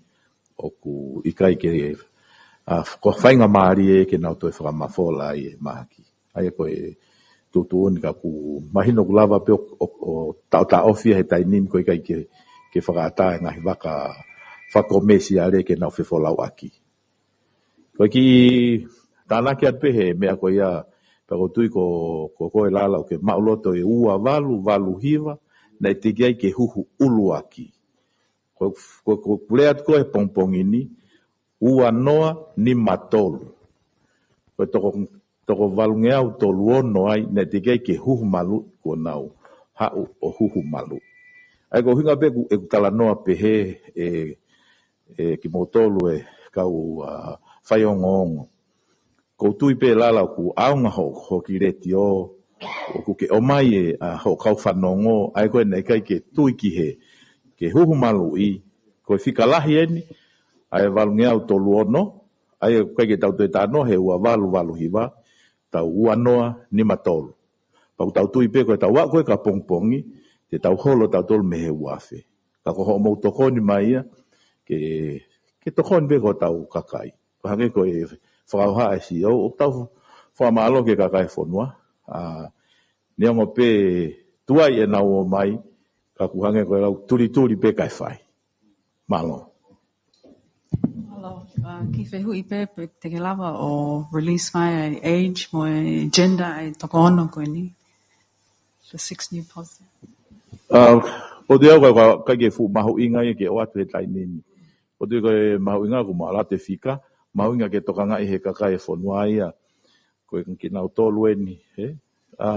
ʻoku ʻikai ke, ʻa, ko e faingamālie ke nau toe fakamafola ai e mahaki. ʻA ia ko e tuʻutuʻuni ka ʻoku mahino ʻoku lava pē ʻo, ʻo, ʻo taʻotaʻofi ia he taimi ni ko e ʻikai ke, ke fakaʻatā e ngaahi vaka fakakomēsiale ke nau fefolauʻaki. Ko e kiʻi tānaki atu pē he meʻa ko ia, pea ʻoku ou tui ko, ko, ko e lala ʻoku ke maʻuloto e ua valu valu hiva, naʻe teʻeki ai ke huhu ʻuluaki. Ko, ko, ko e pule atu ko ē he pongipongi ni, ua noa nima tolu. Ko e toko, toko valungeau tolu ono ai, naʻe teʻeki ai ke huhu maluʻi kuo nau haʻu ʻo huhu maluʻi. ʻA ia ko e ʻuhinga pē ʻeku, ʻeku talanoa pehē ʻe, ʻe kimoutolu e kau, ʻa, faiongoongo. ʻOku ou tui pē lala ʻoku ʻaonga ho, hoʻo kiʻi letiō, ʻoku ke ʻomai e, ʻa, hoʻo kau fanongo, ʻa ia ko ē naʻe ʻikai ke tui ki he, ke huhu maluʻi, ko e fika lahi eni, ʻa e valungeau tolu ono, ʻa ia ʻoku ʻikai ke tau toe talanoa he ua valu valu hiva, tau ua noa nima tolu. Pea ʻoku tau tui pē ko e tau aʻu ko ē ki he pongipongi, te tau holo tautolu mei he ua afe. Ka ko hoʻomou tokoni mai ia, ke, ke tokoni pē ki hotau kakai. Ko e hangē ko e fakahoha ʻa e CEO, ʻoku tau fakamālō ki he kakai e fonua, ʻa, neongo pē tuai ʻenau ō mai, ka ʻoku hangē ko e lau tulituli pē kae fai. Mālō. Mālō. ʻA, kiʻi fehuʻi pē, pe te ke lava ʻo release mai ʻa e age mo e gender ʻa e toko ono ko eni. The six new positive. ʻA, ʻoku ou tui au ka, ka, ʻikai ke fuʻu mahuʻinga ia ke ʻoatu he taimi ni. ʻOku ou tui ko e mahuʻinga ʻoku ma ʻalu atu e fika, mahuʻinga ke tokangaʻi he kakai e fonua ia, ko e kinautolu eni, ē? ʻA,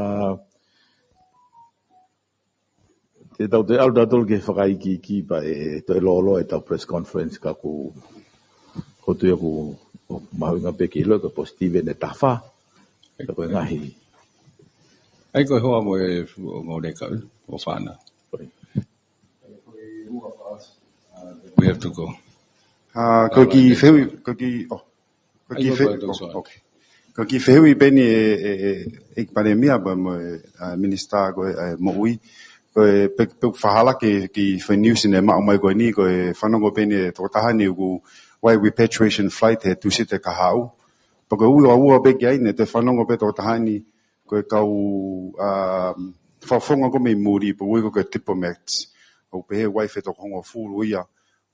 te tau toe ʻalu tautolu ki he fakaikiiki pea ʻe toe lōloa ʻetau press conference ka ʻoku, ʻoku ou tui au ʻoku mahuʻinga pē ke ʻilo ko e positive eni ʻe taha fā. Ka ko e ngaahi. ʻA ia ko e hoa mo e, mo e leka, ʻo fānau. Ko e. We have to go. Uh, ko e kiʻi fehuʻi, ko e kiʻi, oh, ko e kiʻi fehuʻi, oh, okay. Ko e kiʻi fehuʻi pē eni ʻe, ʻe, ʻe, ʻEiki Palēmia pea mo e, uh, Minisitā ko e, uh, Moʻui. Ko e pe-, pe-, fakahā ki he kiʻi foʻi news naʻe maʻu mai ko eni, ko e fanongo pē eni ʻe he tokotaha ni ʻoku ʻi ai e repatriation flight he Tūsite kahaʻu. Pea ko e ʻuhinga ʻoku ou pehē ki ai, naʻe toe fanongo pē tokotaha ni, ko e kau, um, fakafofonga ko ē mei muli, pea ui ko e diplomats. ʻOku pehē ʻoku ʻi ai e toko hongofulu ia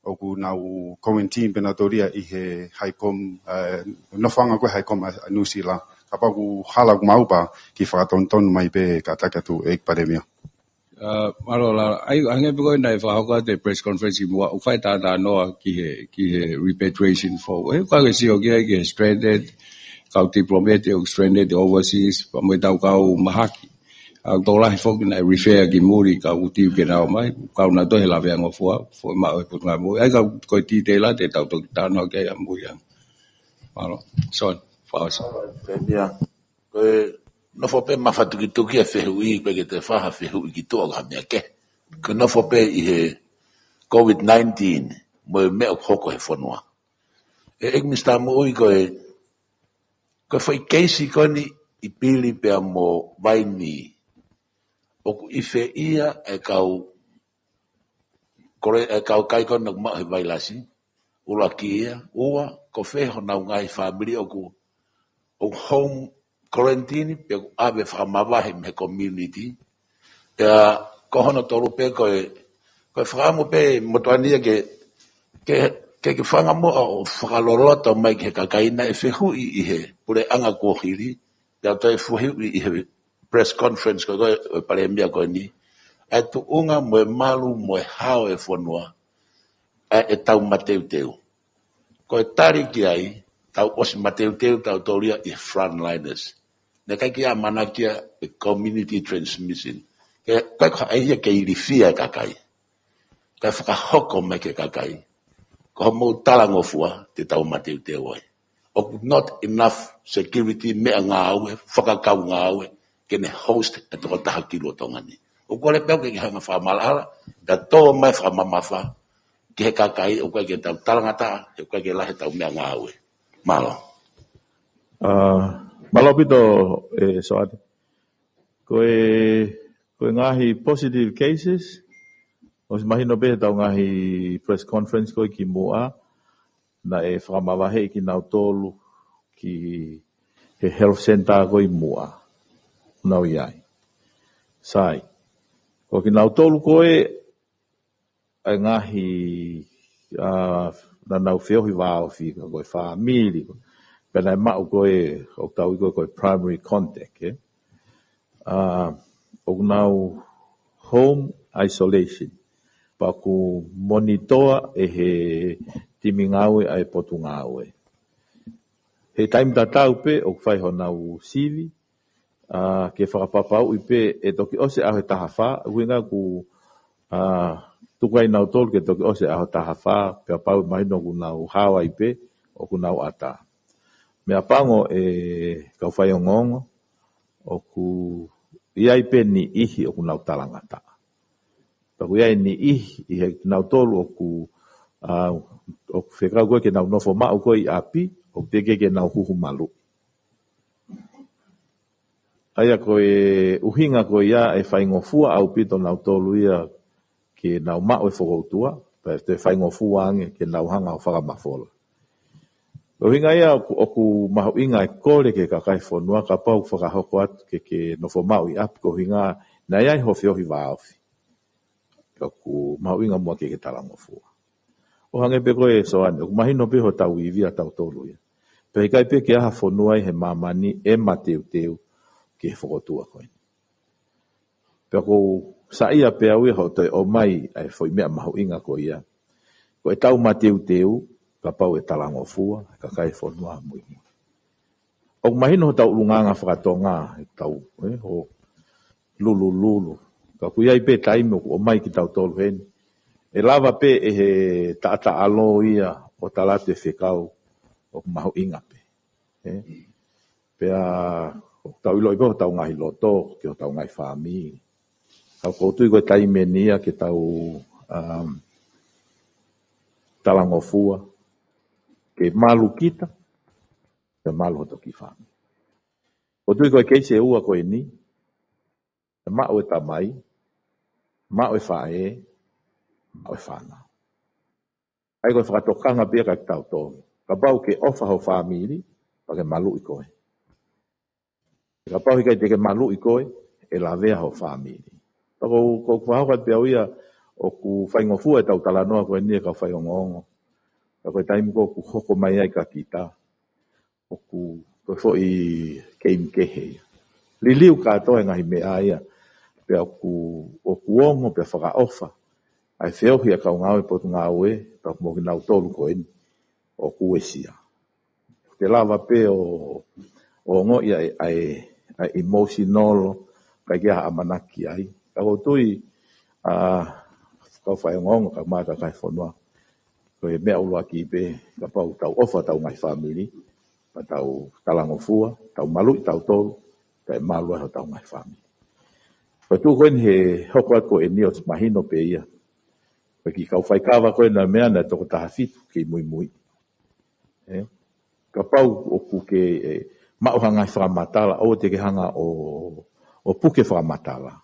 ʻoku nau quarantine pē nautolu ia ʻi he High Com, uh, nofoʻanga ko ē High Com ʻa, ʻa Nuʻusila. Kapau ʻoku hala ʻoku maʻu pea kiʻi fakatonutonu mai pē kae ʻatā atu ʻEiki Palēmia. Uh, mālō Lala, ʻa ia, hangē pē ko ia naʻe fakahoko atu e press conference ʻi muʻa, ʻoku fai e talanoa ki he, ki he repatriation foʻou. ʻOku ʻikai ke sio ki ai ki he stranded, kau diplomats ʻoku stranded overseas, pea mo e tau kau mahaki. ʻA ia ʻoku tokolahi foki naʻe refer ki muli, kau ʻoku tiu ke nau ō mai, kau nautolu he lavea ngofua, foʻi maʻu ʻe he Potungāue Moʻui. ʻA ia ka ko e detail ia te tau toki talanoa ki ai ʻamui ange. Mālō. Son, fakaʻosi. Palēmia, ko e nofo pē mafatukituki e fehuʻi, ʻikai ke toe fai ha fehuʻi ki tuʻa ʻo ha meʻa kehe. Ko e nofo pē ʻi he COVID nineteen, mo e meʻa ʻoku hoko he fonua. ʻE, ʻEiki Minisitā Moʻui, ko e, ko e foʻi keisi ko eni ʻi Pili pea mo Vainī, ʻoku ʻi fē ia e kau, ko e, e kau kakai ko ena ʻoku maʻu he vailasi, ʻuluaki ia, ua, ko fē honau ngaahi fāmili ʻoku, ʻoku home quarantine, pe ʻoku ʻave fakamavahe mei he community. Pea ko hono tolu pē ko e, ko e fakaʻamu pē motuʻa ni ia ke, ke, ke, ke fakamoʻoni ʻo fakaloloto mai ki he kakai naʻe fehuʻi ʻi he puleʻanga kuo hili, pea toe fehuʻi ʻi he press conference ko ē ʻo e Palēmia ko eni, ʻa e tuʻunga mo e malu mo e hao e fonua, ʻa e tau mateuteu. Ko e tali ki ai, tau ʻosi mateuteu tautolu ia ʻi he frontliners. Naʻe ʻikai ke ʻamanaki ia e community transmission. Ke, ʻikai ko ha ʻai ia ke ilifia e kakai. Kae fakahoko mai ki he kakai. Ko hoʻomou talangofua te tau mateuteu ai. ʻOku not enough security, meʻangāue, fakakaungāue, ke ne host e tokotaha ki Tonga ni. ʻOku kole pē au ke ke hanga fakamaʻalaʻala, pea tō mai fakamamafa ki he kakai, ʻoku ʻikai ke tau talangataʻa, he ʻoku ʻikai ke lahi ʻetau meʻangāue. Mālō. Uh, mālō ʻaupito, ʻe Soane. Ko e, ko e ngaahi positive cases, ʻosi mahino pē heʻetau ngaahi press conference ko ē ki muʻa, naʻe fakamavaheʻi kinautolu ki he health center ko ē ʻi muʻa. Nau ʻi ai. Sai. Ko kinautolu ko ē, ʻa e ngaahi, uh, naʻa nau feohi vāofi, ko e fāmili, ko e, pea naʻe maʻu ko ē, ʻoku tau ui ko ē ko e primary contact, ē? Uh, ʻoku nau home isolation. Pea ʻoku monitor ʻe he timi ngāue ʻa e Potungāue. He taimi tatau pē, ʻoku fai honau sivi, uh, ke fakapapauʻi pē ʻe toki ʻosi ʻaho ʻe taha fā, ʻuhinga ʻoku, uh, tuku ai nautolu ke toki ʻosi ʻaho ʻe taha fā, pea pau mahino ʻoku nau hao ai pē, ʻoku nau ʻatā. Meʻapango ʻe kau faiongoongo, ʻoku ʻi ai pē niʻihi ʻoku nau talangataʻa. Pea ʻoku ʻi ai niʻihi ʻi he kinautolu ʻoku, uh, ʻoku fekau ko ē ke nau nofo maʻu ko ē ʻi ʻapi, ʻoku teʻeki ke nau huhu malu. ʻA ia ko e ʻuhinga ko ia ʻe faingofua ʻaupito nautolu ia ke nau maʻu e fokoutua, pea toe faingofua ange ke nau hanga ʻo fakamafola. Ko e ʻuhinga ia ʻoku, ʻoku mahuʻinga e kole ki he kakai e fonua kapau ʻoku fakahoko atu ke, ke nofo maʻu ʻi ʻapi ko e ʻuhinga naʻe ʻi ai hoʻo feohi vāofi. ʻOku mahuʻinga muʻa ke ke talangofua. ʻO hangē pē ko ē Soane, ʻoku mahino pē hotau ivi ʻa tautolu ia. Pea ʻikai pē ke ʻi ai ha fonua ʻi he māmani ʻe mateuteu ki he fokoutua ko eni. Pea ʻoku ou saiʻia pē au ia hoʻo toe ʻomai ʻa e foʻi meʻa mahuʻinga ko ia. Ko ʻetau mateuteu, kapau ʻe talangofua e kakai e fonua muimui. ʻOku mahino hotau ʻulungaanga fakatonga, ʻetau, ē, hoʻo lulululu. Ka ʻoku ʻi ai pē taimi ʻoku ʻomai kitautolu heni. ʻE lava pē ʻe he taʻataʻalo ia ʻo tala atu e fekau ʻoku mahuʻinga pē. Ē? Pea ʻoku tau ʻiloʻi pē hotau ngaahi loto, ki hotau ngaahi fāmili. Ka ʻoku ou tui ko e taimi eni ia ke tau, um, talangofua, ke malu kita, ke malu hoto kiʻi fāmili. ʻOku ou tui ko e keisi ʻe ua ko eni, ʻe maʻu e tamai, maʻu e faʻē, maʻu e fānau. ʻA ia ko e fakatokanga pē ia kiate kitautolu. Kapau ʻoku ke ʻofa ho fāmili, pea ke maluʻi koe. Kapau ʻoku ʻikai te ke maluʻi koe, ʻe lavea ho fāmili. Pea ʻoku ou, ʻoku ou fakahoko atu pē au ia, ʻoku faingofua ʻetau talanoa ko eni ʻa e kau faiongoongo. Ka ko e taimi ko ē ʻoku hoko mai ai kia kita, ʻoku, ko e foʻi keimi kehe ia. Liliu kātoa e ngaahi meʻa ia. Pea ʻoku, ʻoku ongo, pea fakaʻofa ʻa e feohi ʻa e kau ngāue Potungāue, pea mo kinautolu ko eni ʻoku uesia. Te lava pē ʻo, ʻo ongoʻi ʻa e, ʻa e, ʻa e emotional, ʻikai ke ʻi ai ha ʻamanaki ai. Ka ʻoku ou tui, ʻa, kau faiongoongo, kau mai kakai fonua, ko e meʻa ʻuluaki pē, kapau ʻoku tau ʻofa hotau ngaahi fāmili, pea tau talangofua, tau maluʻi kitautolu, kae malu ai hotau ngaahi fāmili. Ko e tuʻu ko eni he hoko atu ko eni ʻoku mahino pē ia. Ko e kiʻi kau faikava ko ē naʻe meʻa naʻe toko taha fitu kei muimui. ʻE, kapau ʻoku ke, ʻe, maʻu ha ngaahi fakamatala, ʻoua te ke hanga ʻo, ʻo puke fakamatala.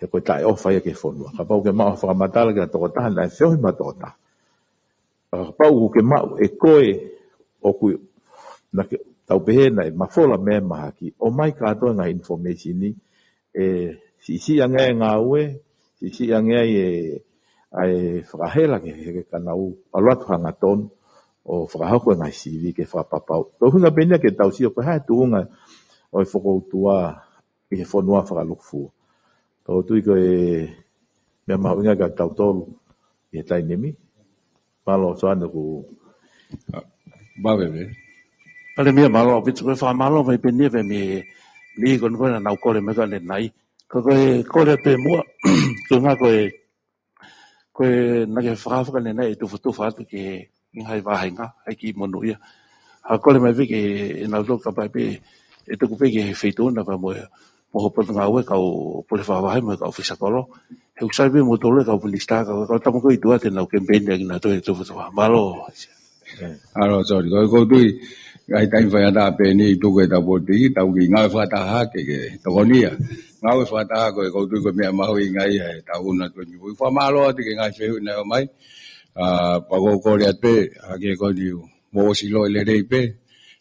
He ko e taʻeʻofa ia ki he fonua. Kapau ʻoku ke maʻu ha fakamatala ki ha tokotaha, naʻe feohi mo e tokotaha. Kapau ʻoku ke maʻu ʻe koe, ʻoku, naʻa ke, tau pehē naʻe mafola mei he mahaki, ʻomai kātoa e ngaahi information ni, ʻe siʻisiʻi ange ai e ngāue, siʻisiʻi ange ai e, ʻa e fakahela ke, ke, ke ka nau ʻalu atu hangatonu ʻo fakahoko e ngaahi sivi ke fakapapau. Ko e ʻuhinga pē eni ia ke tau sio ko e hā e tuʻunga ʻo e fokoutua ʻi he fonua fakalūkufua. Ka ʻoku ou tui ko e meʻa mahuʻinga kiate kitautolu ʻi he taimi ni. Mālō Soane ʻoku. Vave pē. Palēmia, mālō ʻaupito, ko e fakamālō mai pē eni ia pē mei, mei he kau ko ē naʻa nau kole mai ko ē ʻanenai. Ka ko e kole pē muʻa, ko e ngaahi ko e, ko e naʻa ke fakafaka ʻanenai ʻe tufotufa atu ki he ngaahi vāhenga, ʻa e kiʻi monūʻia. ʻA e kole mai pē ke ʻe nau toka pē, ʻe tuku pē ki he feituʻu na pea mo e, mo ho Potungāue kau pule fakavahe mo e kau ʻōfisa kolo. He ʻoku sai pē mo tolu e kau minisitā, kau, kau tama ko ē ʻi tuʻa te nau kemipeini ʻaki nautolu ʻe tufotufa. Mālō. Mālō, sorry. Ko, ʻoku ou tui, ngaahi taimi faingataʻa pē eni ʻi tuku e tau politiki, tau kiʻi ngāue fakataha ke, ke tokonia. Ngāue fakataha ko e ʻoku ou tui ko e meʻa mahuʻinga ia he taʻu na twenty-four. Fakamālō atu ki he ngaahi fehuʻi naʻe ʻomai. ʻA, pea ʻoku ou kole atu pē, ʻa, ke ko eni mou ʻosi ʻilo lelei pē.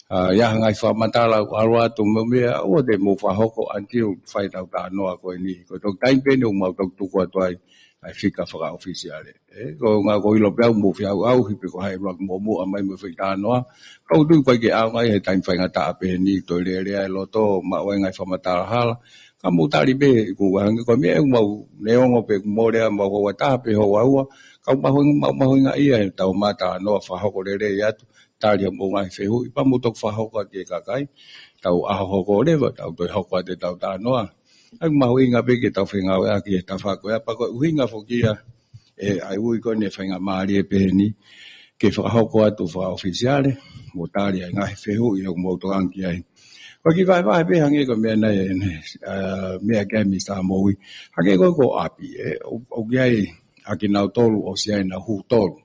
ʻA, ʻi ai ha ngaahi fakamatala ʻoku ʻalu atu mo e meʻa, ʻoua te mou fakahoko until fai ʻetau talanoa ko eni. Ko e toki taimi pē eni ʻoku mau toki tuku atu ai ʻa e fika fakaʻofisiale. ʻE, ko e ʻuhinga ʻoku ou ʻilo pē au mou feʻauʻauhi pē ko hai ʻe ʻuluaki muʻomuʻa mai mo e foʻi talanoa. Ka ʻoku ou tui ʻoku ʻikai ke ʻaonga ia he taimi faingataʻa pē eni, toe lelea e loto, maʻu ai e ngaahi fakamatala hala. Ka mou tali pē, ʻoku hangē ko e meʻa ʻoku mau neongo pē ʻoku mole ʻa e mau houa taha pe houa ua. Ka ʻoku mahuʻinga, mau mahuʻinga ia he tau maʻu talanoa fakahoko lelei atu, tali ʻa e mou ngaahi fehuʻi, pea mou toki fakahoko atu ki he kakai. Tau ʻaho hoko leva, tau toe hoko atu ʻetau talanoa. ʻA ia ʻoku mahuʻinga pē ke tau fengāueʻaki he tafaʻaki ko ia, pea ko e ʻuhinga foki ia ʻe, ʻa e ui ko eni e faingamālie pē eni, ke fakahoko atu fakaʻofisiale, mo tali ʻa e ngaahi fehuʻi ʻoku mou tokanga ki ai. Ko e kiʻi vahevahe pē hangē ko e meʻa naʻe, ʻa, meʻa ki ai Misa Moʻui. Hangē ko e ko ʻapi, ʻe, ʻo, ʻoku ʻi ai ʻa kinautolu ʻosi ʻi ai ʻenau hū tolu.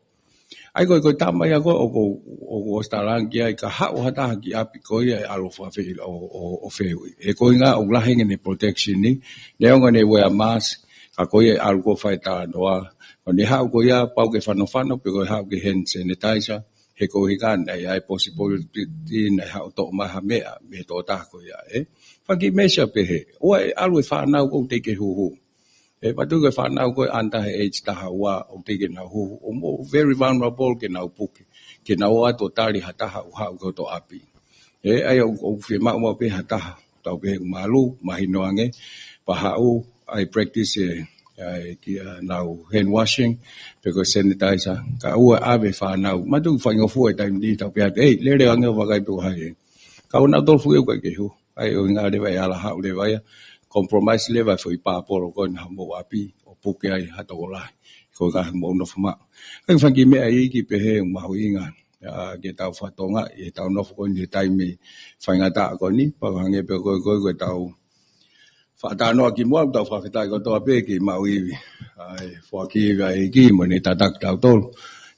ʻA ia ko e, ko e tama ia ko ē ʻoku, ʻoku ʻosi talaange ki ai ka haʻu ha taha ki ʻapi ko ia ʻe ʻalu fakafeʻi ʻo, ʻo, ʻo fehuʻi. He ko e ʻuhinga ʻoku lahi ange ʻene protection ni, neongo ʻene wear mask, ka ko ia ʻe ʻalu ko ē ʻo fai talanoa. Ko ʻene haʻu ko ia pau ke fanofano, pe ko e haʻu ke hand sanitizer, he ko e ʻuhinga naʻe ʻi ai e possibility naʻe haʻu ʻo toʻo mai ha meʻa mei he tokotaha ko ia, ʻe. Fanga kiʻi measure pehē, ʻoua ʻe ʻalu e fānau ʻoku teʻeki ke huhu. ʻE, patu ko e fānau ko ē under he age taha ua ʻoku teʻeki ke nau huhu, ʻoku mou very vulnerable ke nau puke, ke nau ō atu ʻo tali ha taha ʻoku haʻu ki hoto ʻapi. ʻE, ʻa ia ʻoku, ʻoku fiemaʻu maʻu pē ha taha, tau pehē ʻoku malu, mahino ange, pea haʻu, ʻai practice e, ʻai kia nau hand washing, pe ko e sanitizer, kae ʻoua ʻave fānau. Mātuʻaki faingofua e taimi ni tau pehē atu, ʻei, lele ange ʻo vakai pe ko hai ē. Ka ʻoku nau tolu fuʻu ʻoku ʻikai ke huhu. ʻA ia ʻoku ʻuhinga leva ia ʻe ala haʻu leva ia, compromise leva e foʻi pāpolo ko ē ʻi homou ʻapi, ʻo puke ai ha tokolahi. Ko e ʻuhinga mou nofo maʻu. ʻA ia fanga kiʻi meʻa iiki pehē ʻoku mahuʻinga, ʻa, ke tau fakatokangaʻi, ʻi heʻetau nofo ko eni he taimi faingataʻa ko eni, pea hangē pē ko e, ko e, ko ʻetau fakatalanoa kimuʻa, tau fakafetaʻi kotoa pē ki he maʻu ivi ʻa e foaki ivi ʻa e ʻEiki mo ʻene tataki kitautolu.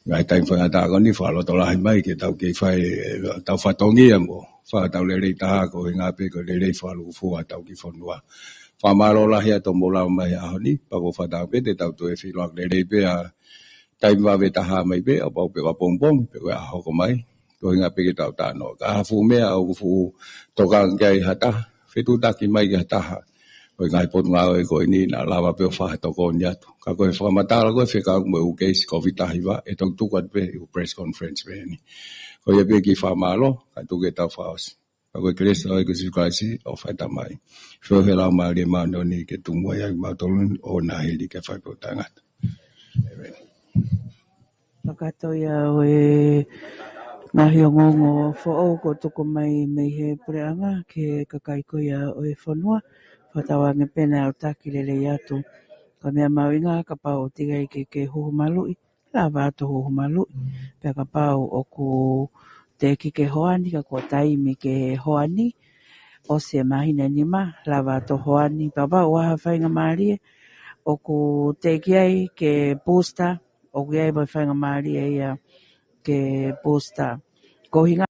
Ngaahi taimi faingataʻa ko eni fakalotolahi mai ke tau kei fai ʻetau fatongia mo fakatau lelei taha ko e ngaahi pē ko e lelei fakalūkufua ʻetau kiʻi fonua. Fakamālō lahi atu hoʻomou lava mai he ʻaho ni, pea ʻoku ou fakatauange pē te tau toe feʻiloaki lelei pē ʻa e taimi vave taha mai pē, ʻo pau pē ʻapongipongi, pe ko e ʻaho hoko mai. Ko e ngaahi pē ke tau talanoa. Ka ʻi he fuʻu meʻa ʻoku fuʻu tokanga ki ai ha taha, fetuʻutaki mai ki ha taha ʻo e ngaahi potungāue ko eni naʻa lava pē ʻo fakatokoni atu. Ka ko e fakamatala ko e fekauʻaki mo e ʻū keisi Kōviti taha hiva, ʻe toki tuku atu pē ʻi he press conference pē eni. Ko ia pē kiʻi fakamālō, kae tuku ke tau fakaʻosi. Ka ko e kelesi ʻa e ʻEiki ko Sīsū Kalaisi, ʻofa ʻa e Tamai, feohi ʻa e Laumālie Māʻoniʻoni ke tuku muʻa ʻiate kimautolu ni ʻo nāhili ke fai pē ʻo taʻengata. ʻĒmeni. Fakatoʻo ia ʻo e ngaahi ongoongo foʻou kuo tuku mai mei he puleʻanga ki he kakai ko ia ʻo e fonua. Fakatauange pē naʻe ʻaonga ke lelei atu. Ko e meʻa mahuʻinga kapau ʻoku teʻeki ai ke ke huhu maluʻi, lava atu huhu maluʻi. Pea kapau ʻoku teʻeki ke hoani, ka kuo taimi ke hoani, ʻosi e māhina ʻe nima, lava atu hoani. Pea kapau ʻoku ʻi ai ha faingamālie ʻoku teʻeki ai ke booster, ʻoku ʻi ai mo e faingamālie ia ke booster. Ko e ʻuhinga